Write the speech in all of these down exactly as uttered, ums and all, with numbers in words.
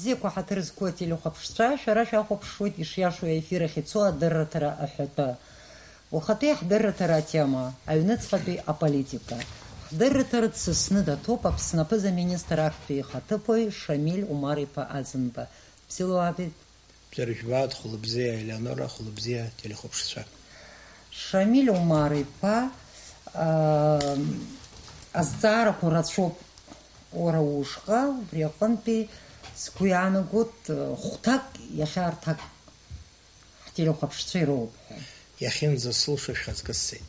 Бзиақәа ҳаҭыр зқәу ателехәаԥшцәа, шәара шәахәаԥшуеит ишиашоу аефир ахь ицо адырраҭара аҳәатәы. Ухатәи ҳдырраҭара атема, аҩныҵҟатәи аполитика. Ҳдырраҭара дсасны даҭоуп Аԥсны аԥыза-министр актәи ихаҭыԥуаҩ Шамиль Умар-иԥа Аӡынба. Бзиала уаабеит. Бзиара жәбааит, хәылбзиа, Елеонора, хәылбзиа, телехәаԥшцәа. Шамиль Умар-иԥа, аа, азҵаарақәа рацәоуп уара ушҟа, убри аҟынтәи сгәы иаанагоит, хәҭак иахьа арҭак ҳтелехәаԥшцәа ироуп ҳәа. Иахьынӡасылшо шәхаҵкы сцеит.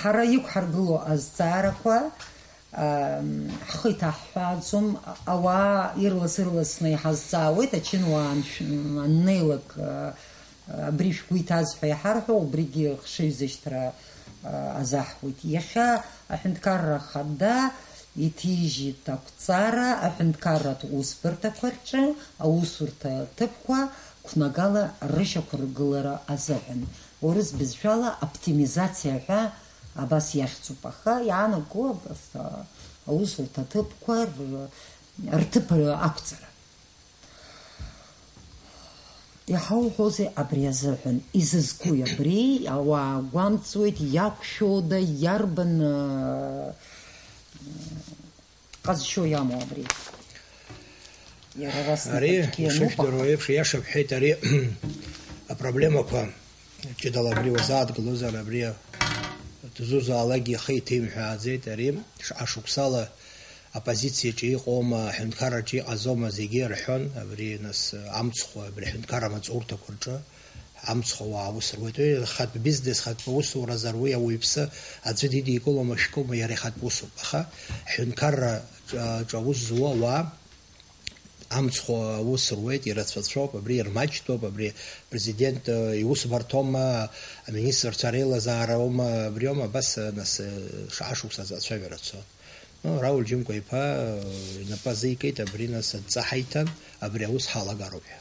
Ҳара иқәҳаргыло азҵаарақәа, ам, ҳхы иҭаҳҳәааӡом, ауаа ирлас-ырласны иҳазҵаауеит, ачынуаа аншә-, аннеилак, а, абри шәгәы иҭаз ҳәа иҳарҳәо, убригьы хшыҩзышьҭра, а, азаҳуеит. Иахьа аҳәынҭқарра ахада иҭижьит ақәҵара аҳәынҭқарратә усбарҭақәа рҿы аусурҭа ҭыԥқәа қәнагала рышьақәыргылара азыҳәан. Урыс бызшәала оптимизациа ҳәа абас иахьӡуп, аха иаанаго абас, а, аусурҭа ҭыԥқәа р-, рҭыԥ ақәҵара. Иҳауҳәозеи абри азыҳәан? Изызкуи абри? Ауаа гәамҵуеит, иақәшәода, иарбан, а, ҟазшьо иамоу абри? Иара расны Ари, акгьы иануп, ишыжәдыруа аха еиԥш, иаша бҳәеит, ари апроблемақәа ҷыдала абри уазааҭгылозар, абри дызусҭазаалакгьы ихы иҭимҳәааӡеит, ари ш-, ашықәсала аппозициаҿы иҟоума, аҳәынҭқарраҿы иҟазоума, зегьы ирҳәон, абри, нас, амцхә, абри аҳәынҭқарра амаҵурҭақәа рҿы. Амцхә ауаа аус руеит. Уи хатә бизнес, хатә усуразар, уи ауаҩԥсы аӡәы дидикылома, шәкылома, иара ихатә усуп. Аха ҳҳәынҭқарра ҿа-, ҿа аус зуа ауаа амцхә аус руеит, ирацәацәоуп, абри ирмаҷтәуп, абри апрезидент, э, иусбарҭоума, аминистрцәа реилазаароума, абриоума, абас, э, нас, э, шаҟа шықәса ацәажәара цон. Ну, Рауль Џьымкәа-иԥа, э, инапы азикит, абри нас адҵа ҳаиҭан, абри аус ҳалагароуп ҳәа.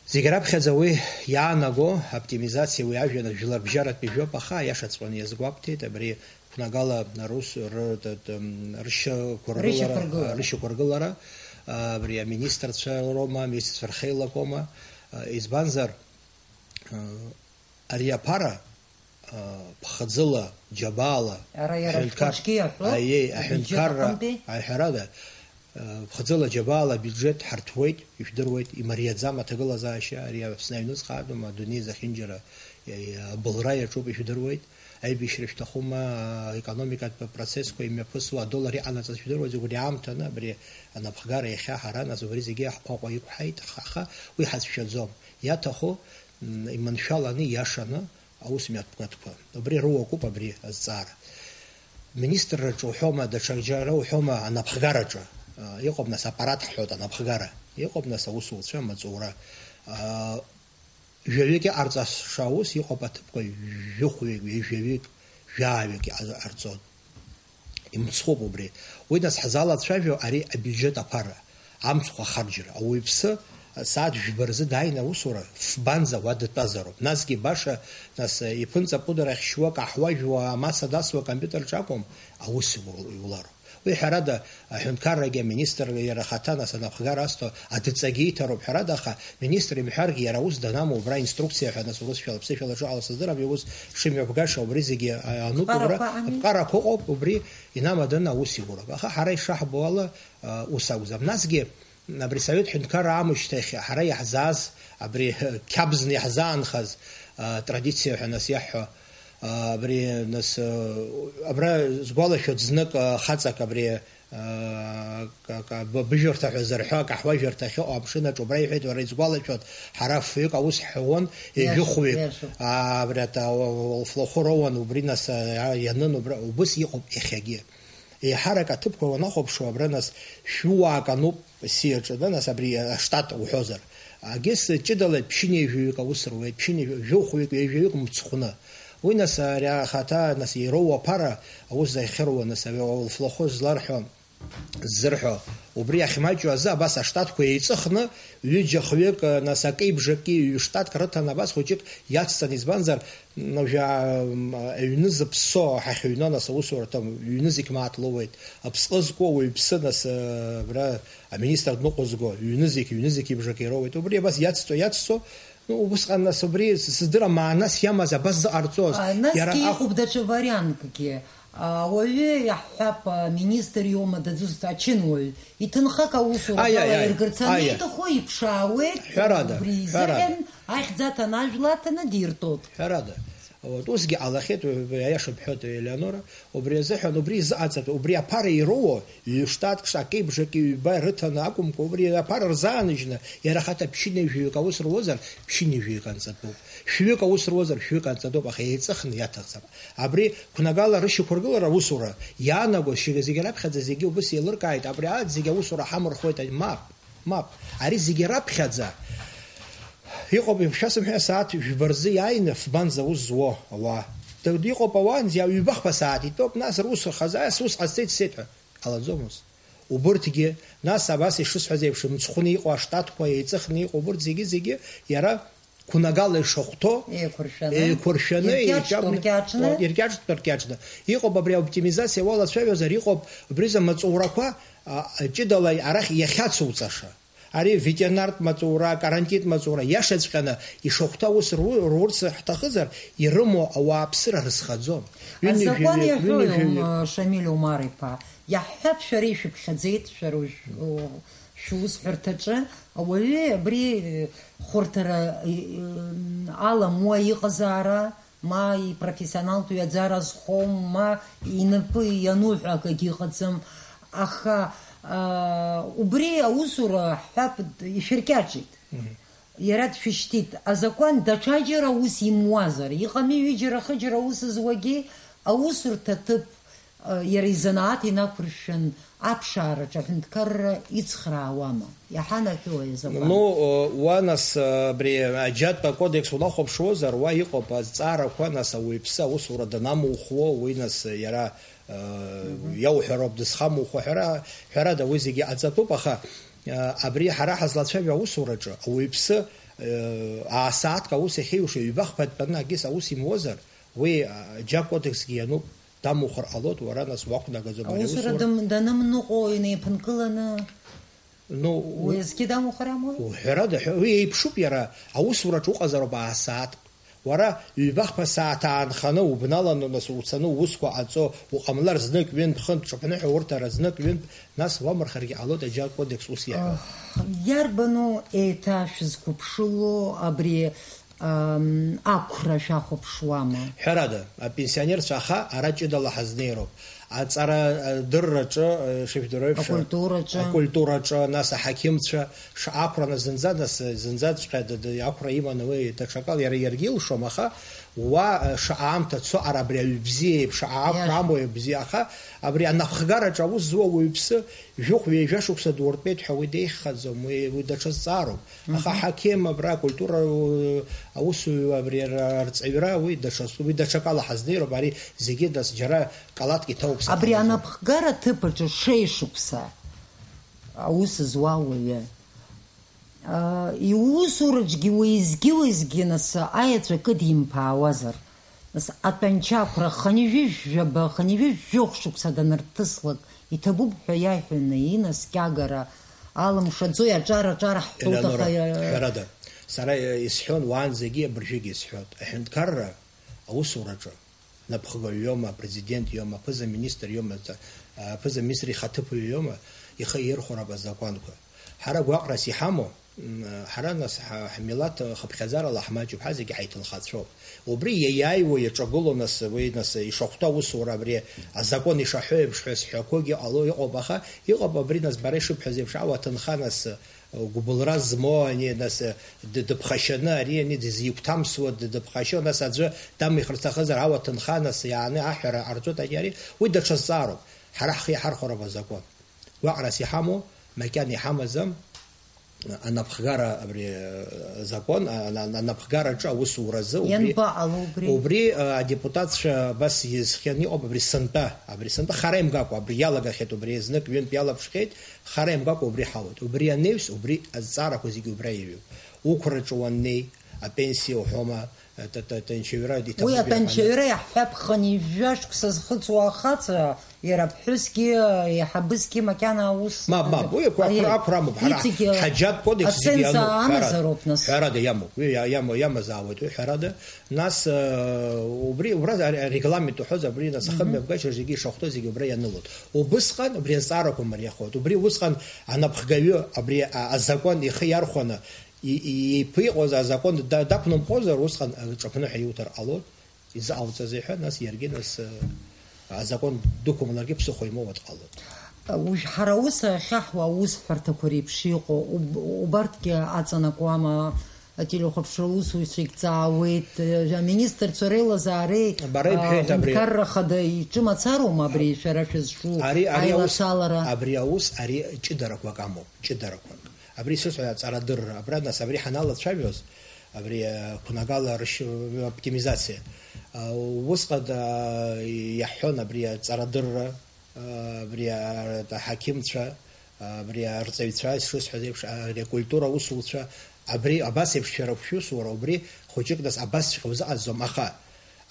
Зегь раԥхьаӡа уи иаанаго аоптимизациа, уи ажәа, жәларбжьаратәи жәоуп, аха аиашаҵәҟьаны иазгәабҭеит, абри қәнагала рус-, ры-, т-, т-, м, рышьақәыргылара, Рышьақәыргылара. Рышьақәыргылара, а, абри аминистрцәа роума, аминистрцәа рхеилакома, а, избанзар, а, ари аԥара, а, ԥхӡыла, џьабаала, Ара иара аҳәынҭқар-, шәхәыҷгьы иаҳәо, аиеи, абиуџьет аҳәынҭқарра, аҟынтәи? Аҳәарада, а, ԥхӡыла, џьабаала абиуџьет ҳарҭәуеит, ижәдыруеит, имариаӡам аҭагылазаашьа, ари Аԥсны аҩныҵҟа атәым, адунеи зехьынџьара, а, абылра иаҿуп, ижәдыруеит, аибашьра шәҭахума, а, економикатә процессқәа имҩаԥысуа, адоллар иҟанаҵаз ижәдыруеит, зегь убри аамҭаны, абри анапхгара иахьа ҳара, нас убри зегьы ҳҟәаҟәа иқәҳаит, аха, аха уи ҳацәшәаӡом. Иаҭаху, м, иманшәаланы, иашаны, аус мҩаԥгатәқәа. Убри руакуп абри азҵаара. Министрраҿы уҳәома, даҽа џьара уҳәома, анапхгараҿы, а, иҟоуп нас аппарат ҳҳәоит, анапхгара. Иҟоуп нас аусуцәа, амаҵура. А, жәаҩык иҟарҵаша аус иҟоуп аҭыԥқәа жәохәҩык, ҩажәаҩык, жәааҩык иҟарҵон. Имцхәуп убри. Уи нас ҳзалацәажәо ари абиуџьет аԥара, амцхә ахарџьра. Ауаҩԥсы асааҭ жәба рзы дааины аусура фбанӡа уа дтәазароуп. Насгьы баша, нас, иԥынҵа пудра ахьшьуа, каҳуа жәуа, амаса дасуа, акомпиутерҿы акәым, аус иур-, иулароуп. Уи, ҳәарада, аҳәынҭқаррагьы аминистргьы иара ахаҭа, нас, анапхгара азҭо адҵагьы иҭароуп, ҳәарада, аха министр имҳәаргьы, иара аус данамоу, убра инструкциа ҳәа, нас, урысшәала, ԥсышәала шыҟало сыздырам, иус шымҩаԥгаша, убри зегьы, а, ануп, убра Ԥҟарақәа ами. Аԥҟарақәа ыҟоуп, убри инамаданы аус иуроуп. Аха ҳара ишаҳбо ала, а, ус акәӡам. Насгьы, абри Асовет ҳәынҭқарра аамышьҭахь ҳара иаҳзааз, абри, қьабзны иаҳзаанхаз, а, традициа ҳәа, нас, иаҳҳәо, а, абри, нас, а, абра сгәалашәоит, знык, а, хаҵак абри, а, ка-, ка-, б-, быжәырҭа ҳәа зырҳәо, акаҳуажәырҭа ахьыҟоу амшын аҿы убра иҳәеит, уара изгәалашәоит, ҳара фҩык аус ҳҳәон, Иашоуп, ҩажәихәҩык, иашоуп. А, абри ата-, уа-, уа-, уалфлахәы роуан, убри, нас, а, ианын, убра, убыс иҟоуп иахьагьы. Еиҳарак аҭыԥқәа уанахәаԥшуа, абра, нас, шәуаак ануп Россиаҿы, да, нас, абри аштат уҳәозар. Агес ҷыдала ԥшьынҩажәаҩык аус руеит, ԥшьынҩажәа-, жәохәҩык, ҩажәаҩык мцхәны. Уи, нас, ари ахаҭа, нас, ироуа аԥара аус ахьыруа, нас, ауалфлахәы зларҳәо, ззырҳәо, убри иахьмаҷу азы абас аштатқәа еиҵыхны, ҩыџьа-хҩык, нас акеибжаки ҩ-штатк рыҭаны абас хәыҷык иацҵан, избанзар, уажәы, м, аҩны зыԥссо ҳахьыҩно, нас аусурҭа ҩны зегь мааҭ лоуеит, аԥсҟы зку ауаҩԥсы, нас, э, абра аминистр дныҟәызго, ҩны зегь, ҩны зегь ибжаки роуеит, убри абас иацҵо, иацҵо, Ну, убысҟан, нас, убри сыздырам, маанас иамаз абас зыҟарҵоз. А, насгьы Иара ах- иҟоуп даҽа варианткгьы. А, ауаҩы, иаҳҳәап, а, министр иоума, дызусҭа, ачынуаҩ, иҭынхак аусура Аиа, аиа, далаиргарц аиа. Аниҭаху иԥшаауеит, Ҳәарада, убри ҳәарада. Изыҳәан ахьӡ аҭан ажәла аҭаны диртәоит. Ҳәарада. Вот, усгьы ҟалахьеит, аиаша бҳәоит, Елеонора. Убри азыҳәан, убри изыҟаҵатәу, убри аԥара ироуо, ҩ-штатк, акеибжаки ҩба рыҭаны акәымкәа, убри аԥара рзааныжьны, иара ахаҭа ԥшьынҩажәаҩык аус руозар, ԥшьынҩажәаҩык анҵатәуп. Шәҩык аус руозар, шәҩык анҵатәуп, аха еиҵыхны иаҭахӡам. Абри қәнагала рышьақәыргылара аусура иаанаго, шьыга зегьы раԥхьаӡа зегьы убыс еилыркааит, абри ааит зегьы аусура ҳамырхуеит, мап, мап, ари зегьы раԥхьаӡа Иҟоуп, шәасымҳәеи, асааҭ жәба рзы иааины фбанӡа аус зуо ауаа. Д-, иҟоуп ауаа, ҩба-хԥа сааҭ итәоуп, нас рус хазы, ас ус ҟасҵеит, сцеит ҳәа ҟалаӡомызт. Убырҭгьы, нас абас ишысҳәаз еиԥш, мцхәны иҟоу аштатқәа, еиҵыхны иҟоу, убырҭ зегьы-зегьы иара қәнагала ишахәҭоу Еиқәыршәаны. еиқәыршәаны, Иркьаҿ-, еиҿамны, иркьаҿны. О, иркьаҿ-, иркьаҿны. Иҟоуп абри аоптимизациа уалацәажәозар, иҟоуп абри замаҵурақәа, а, ҷыдала арахь иахьацуҵаша. Ари ветеринартә маҵура, карантинтә маҵура, иашаҵәҟьаны ишахәҭоу аус ру-, рурц ҳҭахызар, ирымоу ауааԥсыра рызхаӡом. Ҩынҩажәаҩык, Азакәан иаҳәои, ҩынҩажәаҩык. Ум-, Шамиль Омар-иԥа, иаҳҳәап, шәара ишәыԥхьаӡеит, шәара уж-, у-, шәусҳәарҭаҿы, ауаҩы абри, э, хәарҭара, э, э, аламуа иҟазаара, ма ипрофессионалтә ҩаӡара азхом, ма инапы иану ҳәа акгьы ыҟаӡам. Аха, аа, убри аусура, ҳҳәап, ишәыркьаҿит. Мгм. Иара дшәышьҭит. Азакәан даҽаџьара аус имуазар, иҟами ҩыџьара, хыџьара аус зуагьы, аусурҭа ҭыԥ, а, иара изанааҭ инақәыршәшәан, аԥшаараҿы аҳәынҭқарра ицхраауама? Иаҳанаҳәои азакәан? Ну, э, уа нас, э, абри аџьатә акодекс унахәаԥшуазар, уа иҟоуп азҵаарақәа, нас ауаҩԥсы аусура данамухуо, уи нас, э, иара, э, Мгм. иауҳәароуп дызхамухуа, ҳәара, ҳәарада, уи зегьы ҟаҵатәуп, аха, э, абри ҳара ҳазлацәажәо аусураҿы ауаҩԥсы, э, аасааҭк аус иахьеиуша, ҩба-хԥа дтәаны акгьы аус имуазар, уи, э, аџьатә кодексгьы иануп. Дамухыр ҟалоит, уара нас уақәнагаӡом ари Аусура аусура. Дым-, данымныҟәо инеиԥынкыланы Ну, уи у-, аӡәгьы дамухыр амуеи? Уҳәарада, ҳәа-, уи еиԥшуп иара, аусураҿ уҟазароуп аасааҭк. Уара ҩба-хԥа сааҭ аанханы убналаны, нас уцаны уусқәа ҟаҵо, уҟамлар знык-ҩынтә, хынтә, ҿыпныҳәа урҭ ара знык-ҩынтә, нас уамырхаргьы ҟалоит, аџьа акодекс ус иаҳәоит. Ах, иарбану еиҭа шәызқәыԥшыло абри Ам, ақәра шәахәаԥшуама? Ҳәарада, апенсионерцәа аха ара ҷыдала ҳазнеироуп. Аҵара, адырраҿы, э, шышәдыруеиԥш, Акультураҿы. Акультураҿы, нас аҳақьымцәа, ш-, ақәраны зынӡа, нас, зынӡаҵәҟьа д-, д-, ақәра иманы уи даҽакала, иара иаргьы илшом, аха уа, э, шаҟа аамҭа цо, ара абри аҩ бзиа еиԥш, шаҟа ақәра Иашан. Амоу бзиа, аха абри анапхгараҿы аус зуа уаҩԥсы, Жәохә-ҩажәа шықәса дуртәеит ҳәа уи деиӷьхаӡом, уи, уи даҽа зҵаароуп. Аха Мгм. Аҳақьым абра акультура, у-, аусуҩы абри ар-, арҵаҩра уи даҽа, уи даҽакала ҳазнеироуп, ари зегьы дас џьара калаҭк иҭоуп Абри саҳауазар. Анапхгара ҭыԥ аҿы шеишықәса аус зуа уаҩы. Аа, иусураҿгьы уеизгьы-уеизгьы нас аеҵәа кыдимԥаауазар, нас атәанча ақәра хынҩажәи жәаба, хынҩажәи жәохә шықәса данырҭыслак, иҭабуп ҳәа иаҳәаны, инаскьагара алымшаӡои, аҿар-аҿар ҳҳәоит, Елеонора, аха, э, ҳәарада, сара, э, исҳәон уаанӡагьы, абыржәгьы исҳәоит, аҳәынҭқарра аусураҿы Напхгаҩ иоума, апрезидент иоума, аԥыза-министр иоума, аԥыза-министр ихаҭыԥуаҩ иоума, ихы ирхәарап азакәанқәа. Ҳара гәаҟрас иҳамоу, м, ҳара нас ҳа-, ҳмилаҭ хыԥхьаӡарала ҳмаҷуп, ҳа зегьы ҳаиҭынхацәоуп. Убри иаиааиуа иаҿагылоу нас, уи нас ишахәҭоу аусура абри азакәан ишаҳәо еиԥш ҳәа зҳәақәогьы ҟало иҟоуп, аха иҟоуп абри нас бара ишыбҳәаз еиԥш ауа ҭынха нас, гәыбылра змоу ани, нас, д-, дыԥхашьаны, ари ани дызигәҭамсуа, д-, дыԥхашьо, нас аӡәы дамихыр сҭахызар, ауа ҭынха, нас, иааны аҳәара ҟарҵоит ани ари, уи даҽа зҵаароуп. Ҳара ҳхы иаҳархәарым азакәан. Гәаҟрас иҳамоу, макьана иҳамаӡам, Анапхгара абри, э, закон, а, ана-, анапхгараҿы аусуразы убри, Ианбаҟало убри? Убри, э, адепутатцәа абас изхианы иҟоуп, абри сынтәа, абри сынтәа хара имгакәа, абри иалагахьеит, убри знык ҩынтә иалаԥшхьеит, хара имгакәа убри ҳауеит. Убри анаҩс, убри азҵаарақәа зегьы убра иҩуп. Уқәраҿы уаннеи, апенсиа уҳәома, э, т-, т-, т-, нчаҩра Уи иҭабуп иаҳәаны. Аҭынчаҩра иаҳҳәап, хынҩажәа шықәса зхыҵуа ахаҵа, иара аԥҳәысгьы, еиҳабысгьы макьана аус Мап, мап, уи ақәра-, Аиеи. Ақәра амоуп, ҳара Иҵегьы ҳаџьаҭ кодекс зегьы аценза иануп, ҳәарада. Амазароуп, нас. Ҳәарада иамоуп, уи иа-, иама-, иамазаауеит, уи ҳәарада. Нас, э, убри, убра ар-, арегламент уҳәоз, абри, нас, Мгм. Ахымҩаԥгашьа зегьы ишахәҭоу зегьы убра ианылоит. Убысҟан убри азҵаарақәа мариахоит. Убри усҟан анапхгаҩы абри а-, азакәан ихы иархәаны, и-, и-, иԥиҟоз азакәан да-, дақәнымҟозар, усҟан аҿаԥныҳәа иуҭар ҟалоит, изыҟауҵазеи ҳәа, нас иаргьы, нас, э, азакәан дықәымларгьы ԥсыхәа имоуа дҟалоит. Уажә ҳара ус ахьаҳуа аусҳәарҭақәа реиԥш иҟоу, уб-, убарҭгьы аҵанакуама, ателехәаԥшра усзуҩцәагь ҵаауеит, э, аминистрцәа реилазаареи, Бара ибҳәеит а, абри. Аҳәынҭқарра хада иҿы мацароума абри шәара шәызҿу Ари, ари аус, аилацалара? Абри аус, ари ҷыдарақәак амоуп, ҷыдарақәак. Абри сысҳәоит аҵарадырра. Абра, нас, абри ҳаналацәажәоз, абри, э, қәнагала рышь-, оптимизациа. А, усҟан, а, иаҳҳәон абри аҵарадырра, а, абри, а, аҳақьымцәа, а, абри арҵаҩцәа, ишысҳәаз еиԥш, а, ари акультура аусуцәа, абри абас еиԥш шәара шәусура, убри хәыҷык, нас, абасҵәҟьа узыҟаҵом, аха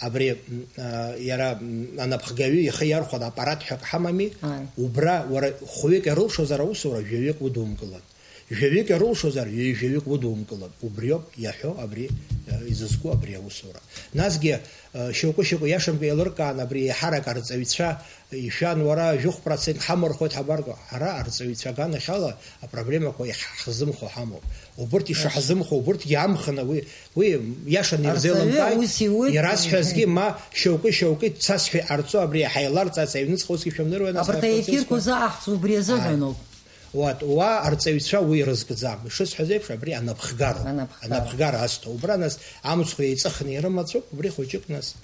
Абри, м, а, иара, м, анапхгаҩы ихы иархәаны аппарат ҳәа ак ҳамами? Ааи. Убра, уара, хәҩык иарылшозар аусура, жәаҩык удумкылан. Жәаҩык иарылшозар, ҩажәаҩык удумкылан. Убриоуп иаҳәо абри, а, изызку абри аусура. Насгьы, а, шьоукы-шьоукы иашамкәа еилыркаан абри еиҳарак арҵаҩцәа ишәан, уара, жәохә процент ҳамырхуеит ҳабарго. Ҳара арҵаҩцәа аганахьала апроблемақәа иаҳзымхо ҳамоуп. Убырҭ ишаҳзымхо, убырҭгьы амхны уи, уи иашаны Арҵаҩы ирзеилымкааит. Ус иуеит, Ирасҳәазгьы, ма шьоукы-шьоукы цасҳәа иҟарҵо абри ҳаиларҵац аҩныҵҟа усгьы шәымнеиуеи, нас, Абарҭ Сан Франциско? Аефирқәа заҟаҳҵо убри азыҳәаноуп. Уат, уа арҵаҩцәа уи рызкӡам. Ишысҳәаз еиԥш, абри анапхгароуп. Анапхгара. Анапхгара азҭо. Убра, нас, амцхә еиҵыхны ирымаҵәуп, убри хәыҷык, нас,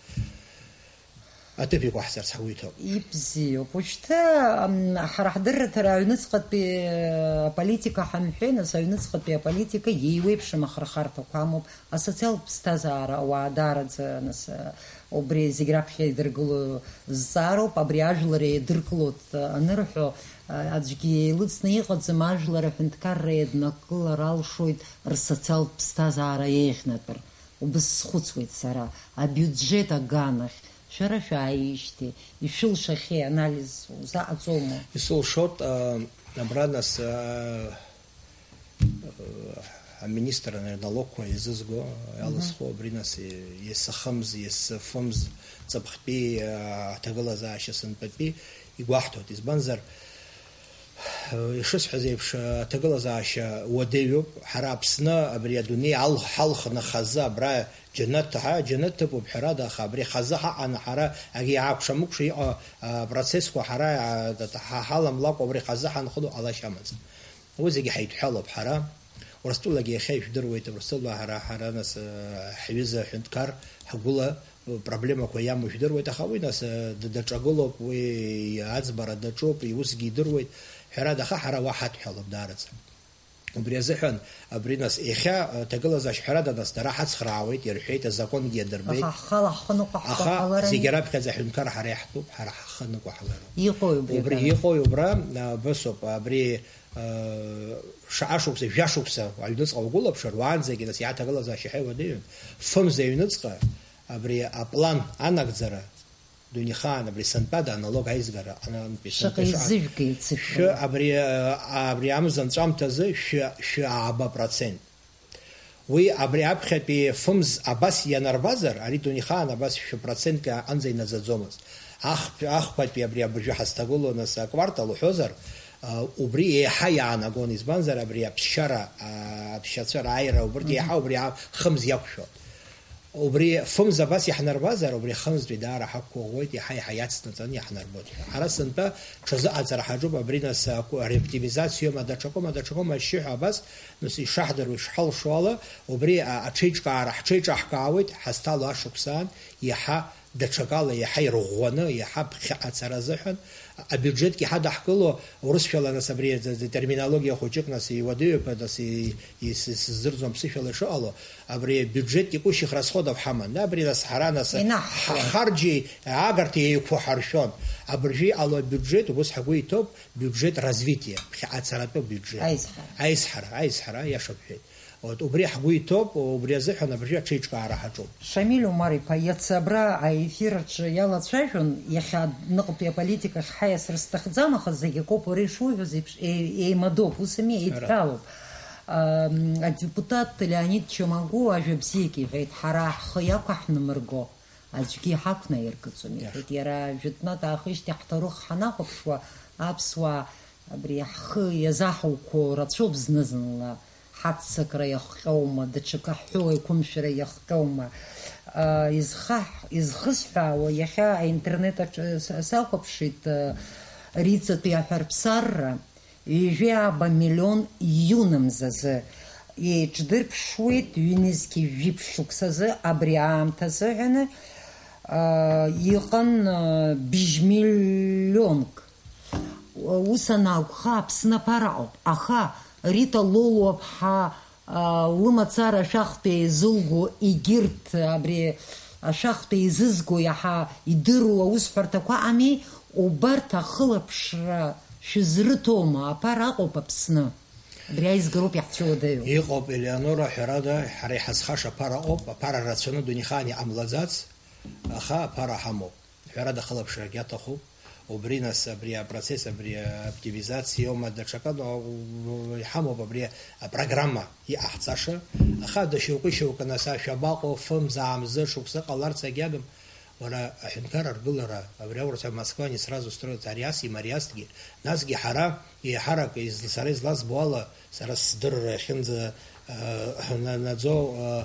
аҭыԥ иқәаҳҵарц ҳгәы иҭоуп. Ибзиоуп. Уажәшьҭа, ам, ҳара ҳдырраҭара аҩныҵҟатәи, э, аполитика ҳамҳәеи, нас, аҩныҵҟатәи аполитика иеиуеиԥшым ахырхарҭақәа амоуп, асоциалтә ԥсҭазаара ауаа даараӡа, нас, э, убри зегь раԥхьа идыргыло зҵаароуп, абри ажәлар еидыркылоит, э, анырҳәо, э, аӡәгьы еилыҵны иҟаӡам, ажәлар аҳәынҭқарра еиднакылар алшоит рсоциалтә ԥсҭазаара еиӷьнатәыр. Убыс схәыцуеит сара, абиуџьет аганахь, шәара шәааижьҭеи, ишәылшахьеи анализ узаҟаҵома? Исылшоит, а, абра нас, а, а, аминистр налогқәа еизызго, Мгм. Иалысхо, абри нас, е-, есахымз, есыфымз, ҵыԥхтәи, а, аҭагылазаашьа сынтәатәи игәаҳҭоит. Избанзар, Ишысҳәаз еиԥш, аҭагылазаашьа уадаҩуп. Ҳара Аԥсны абри адунеи ал-, ҳалхны хазы абра џьанаҭ, ҳа, џьанаҭ ҭыԥуп ҳәарада, аха абри хазы ҳаҟаны ҳара егьи ааҟәша-мыкәша иҟоу, а, процессқәа ҳара, а, ҳа-, ҳаламлакәа абри хазы ҳанхыдоу ҟалашьа амаӡам. Уи зегьы ҳаидҳәалоуп ҳара. Урыстәылагьы иахьа ижәдыруеит, Урыстәыла ҳара, ҳара нас, а, ҳҩыза аҳәынҭқар ҳгәыла проблемақәа иамоу жәдыруеит, аха уи, нас, дадаҿагылоуп, уи аӡбара даҿуп, иусгьы идыруеит, ҳәарада, аха ҳара уа ҳадҳәалоуп даараӡа. Убри азыҳәан, абри, нас, иахьа, аҭагылазаашьа, ҳәарада, нас, дара ҳацхраауеит, ирҳәеит, азакәангьы иадырбеит. Аха ҳхала ҳхы ныҟәаҳго Аха ҳҟаларами? Зегьы раԥхьаӡа аҳәынҭқар ҳара иаҳтәуп, ҳара ҳхы ныҟәаҳалароуп. Иҟои убри Убри аганахь? Иҟои убра, а, бысоуп, абри, а, шаҟа шықәса, жәа шықәса аҩныҵҟа угәылаԥшыр, уаанӡагьы, нас, иаҭагылазаашьа иаҳа иуадаҩын, фымз аҩныҵҟа, Абри аплан анагӡара, дунеихаан абри сынтәада аналог аизгара аҟнынтәи Шаҟа сынтәа шаҟа изыжәгеит шәы цыфала. Абри, а, абри амза анҵәамҭазы шәы, шәы ааба процент. Уи абри аԥхьатәи фымз абас ианарбазар, ари дунеихаан абас шәы процентк аҟынӡа инаӡаӡомызт. Ахԥ-, ахԥатәи абри абыржәы ҳазҭагылоу нас аквартал уҳәозар, а, убри еиҳа иаанагон, избанзар абри аԥсшьара, а, аԥсшьацәа рааира убырҭ Мгм. Еиҳа убри а-, хымз иақәшәон. Убри фымз абас иаҳнарбазар, убри ахымзтәи даара ҳақәгәыӷуеит, иаҳа-иаҳа иацнаҵаны иаҳнарбоит ҳәа. Ҳара сынтәа ҽазыҟаҵара ҳаҿуп, абри нас аку-, ареоптимизациоума, даҽакоума, даҽакоума ашьшьыҳәа абас, нас ишаҳдыруа, ишҳалшо ала, убри а-, аҽеиҿкаара ҳҽеиҿаҳкаауеит, ҳазҭало ашықәсаан иаҳа Даҽакала иаҳа ирӷәӷәаны, иаҳа ԥхьаҟацара азыҳәан, абиуџьетгьы ҳадаҳкыло, урысшәала, нас, абри атерминологиа хәыҷык, нас, иуадаҩуп, нас, и-, и-, сыздырӡом ԥсышәала ишыҟало, абри абиуџьетгьы кушьих расходов ҳаман. Абри, нас, ҳара, нас, инаҳхуан. Ҳхарџьи аагарҭеи еиқәҳаршәон. Абыржәы иҟало абиуџьет, убыс ҳгәы иҭоуп, биуџьет развитиа, ԥхьаҟацаратәы биуџьет. Аизҳара. Аизҳара, аизҳара, иаша бҳәеит. Вот, убри ҳгәы иҭоуп, убри азыҳәан абыржәы аҽеиҿкаара ҳаҿуп. Шамиль Умар-иԥа, иацы абра аефир аҿы иалацәажәон, иахьа аныҟтәи аполитикахь ҳаиасыр сҭахӡам, аха зегь акоуп, уара ишуҳәоз еиԥш, е-, еимадоуп, ус ами, еидҳәалоуп. Ам, адепутат Леонид Чамагәуа ажәа бзиагьы иҳәеит, ҳара ҳхы иақәаҳнымырго аӡәгьы иҳақәнаиркыҵом, иаҳәеит. Иаша. Иара жәытәнатә аахижьҭеи ҳҭоурых ҳанахәаԥшуа, аԥсуаа абри ҳхы иазаҳуқәо рацәоуп зны-зынла. Ҳаццакра иахҟьоума, даҽакы ҳҳәо еиқәымшәара иахҟьоума? А, изхаҳ-, изхысҳәаауа, иахьа аинтернет аҿы с-, сахәаԥшит, а, Риҵатәи аҳәарԥсарра, ҩажәи ааба миллион иунамзазы еиҿдырԥшуеит, ҩнызқьи жәиԥшь шықәсазы абри аамҭазыҳәаны, а, иҟан, а, бжь миллионк. Ус анакәха, Аԥсны аԥара ыҟоуп. Аха Рита Лолуаԥҳа, а, лымацара ашәахтәи еизылго, егьырҭ абри ашәахтәи еизызго иаҳа идыруа аусҳәарҭақәа ами, убарҭ ахылаԥшра шәызрыҭома? Аԥара ыҟоуп Аԥсны. Абри аизгароуп иаҳцәыуадаҩу. Иҟоуп, Елеонора, ҳәарада, ҳара иҳазхаша аԥара ыҟоуп, аԥара рацәаны дунеихаан иҟамлаӡац, аха аԥара ҳамоуп. Ҳәарада, ахылаԥшрагьы аҭахуп. Убри, нас, абри апроцесс, абри аоптимизациоума, даҽакы, иҳамоуп абри апрограмма иҟаҳҵаша. Аха дашьоукы-шьоукы, нас, ашәа абаҟоу, фымз, аамзы, шықәсы ҟаларц агьагым. Уара, аҳәынҭқарра аргылара, абри аурыс Москва не сразу строится, ари ас имариазҭгьы, насгьы ҳара, еиҳарак, из-, сара излазбо ала, сара сдырра иахьынӡа, э, ҳнанаӡо, э,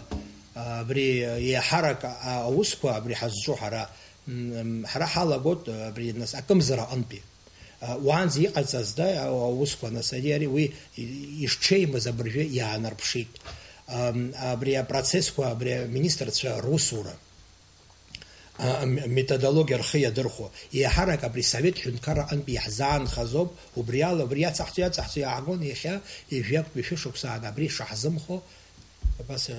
абри еиҳарак, а-, аусқәа, абри ҳазҿу ҳара, М, ҳара ҳалагоит, абри, нас, акымзара аҟынтәи. А, уаанӡа иҟаҵаз, да, а, аусқәа, нас, ари, ари, уи и-, ишҽеимыз абыржәы иаанарԥшит. Ам, абри апроцессқәа, абри аминистрцәа русура, а, ам-, методологиа рхы иадырхәо. Еиҳарак абри Совет ҳәынҭқарра аҟынтәи иаҳзаанхазоуп, убри ала, убри иацаҳҵо, иацаҳҵо иаагон иахьа ҩажәи актәи шәышықәса аан абри шаҳзымхо, Абас, э,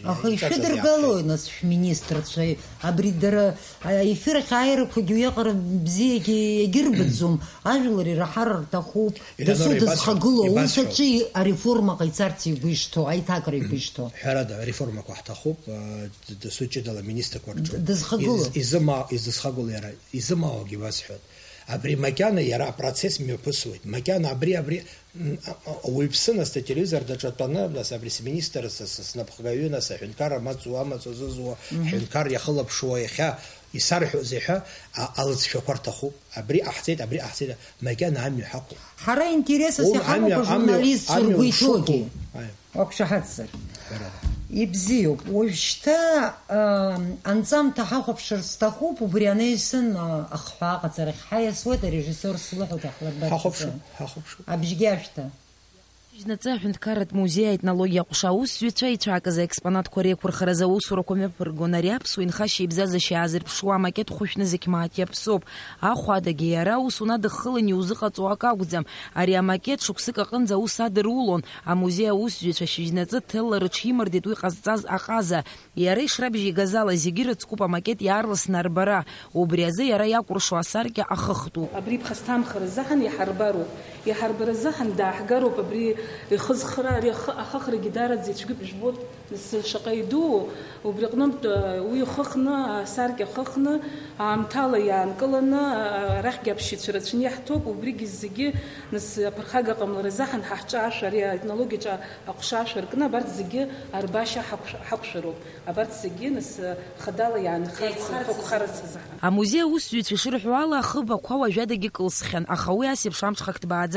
Аха иҿаҿаз ишәыдыргалои, иаҳҳәеит. Нас, шәминистрцәа? Абри дара, а, ефир ахь ааирақәагьы уиаҟара бзиагьы иагьырбаӡом. Ажәлар ираҳар рҭахуп. Елеонора, дасу ибасҳәап, дызхагылоу аус ибасҳәап. Аҿы ареформа ҟаиҵарц игәы ишҭоу, аиҭакра игәы ишҭоу. Ҳәарада, ареформақәа ҳҭахуп, э, д-, дасу ҷыдала аминистрқәа рҿы. Д-, дызхагылоу. Из-, изыма-, изызхагылоу иара, изымаауагьы ибасҳәап. Абри макьана иара апроцесс мҩаԥысуеит. Макьана абри, абри М, а, а, ауаҩԥсы, нас, ателевизор даҿатәаны, нас, абри сминистр, са, са снапхгаҩы, нас, аҳәынҭқар амаҵ-, амаҵ зызуа, Мгм. Ҳәынҭқар иахылаԥшуа иахьа исарҳәозеи ҳәа, а, алыҵшәақәа рҭахуп. Абри ҟаҳҵеит, абри ҟаҳҵеит, макьана амҩа ҳақәуп. Ҳара интересас Уи иҳамоуп амҩа, амҩа, ажурналистцәа амҩа ргәы ишықәу. Иҭоугьы. Аи. Уақәшаҳаҭзар. Ҳәарада. Ибзиоуп. Уажәшьҭа, ам, анҵамҭа ҳахәаԥшыр сҭахуп, убри анаҩсан, а, ахҳәаа аҟаҵарахь ҳаиасуеит, арежиссиор слыҳәоит, иаҳлырбарц Ҳахәаԥшып, азы. Ҳахәаԥшып. Абжьгьы ашәҭа. Шьыжьнаҵы аҳәынҭқарратә музеи аетнологиа аҟәша аусзуҩцәа ицәаакыз аекспонатқәа реиқәырхаразы аусурақәа мҩаԥыргон. Ари аԥсуа инхашьа-ибзазашьа аазырԥшуа амакет хәышәны зегь мааҭ иаԥсоуп. Ахәадагьы иара ус унадыххылан иузыҟаҵоу акы акәӡам. Ари амакет шықәсык аҟынӡа аус адырулон. Амузеи аусзуҩцәа шьыжьнаҵы ҭелла рыҽимырдеит уи ҟазҵаз аҟаза. Иара ишрабжьеигаз ала, зегьы ирыцкуп, амакет иаарласны арбара. Убри азы иара иакәыршо асаркьа ахыхтәуп. Абри иԥхасҭамхара азыҳәан иҳарбароуп. Иҳарбара азыҳәан дааҳгароуп абри ихызхра, ари ахы-, ахыхрагьы даараӡа ицәгьоуп, ижәбоит, нас шаҟа идуу. Убри аҟнытә, уи ихыхны, асаркьа ахыхны, аамҭала иаанкыланы, арахьгьы аԥшьаҩцәа рацәаны иаҳҭоуп, убригьы зегьы, нас, аԥырхага ҟамлара азыҳәан ҳа ҳҿы ашәа, ари аетнологиаҿы аҟәша ашәа ркны, абарҭ зегьы арбашьа ҳақәшә-, ҳақәшәароуп. Абарҭ зегьы, нас, хадала иаанхарц, еиқәхарц, еиқәхарц азыҳәан. Амузеи аусзуҩцәа ишырҳәо ала, ахыб ақәа уажәадагьы кылсхьан, аха уи ас еиԥш амҽхак ҭбааӡам.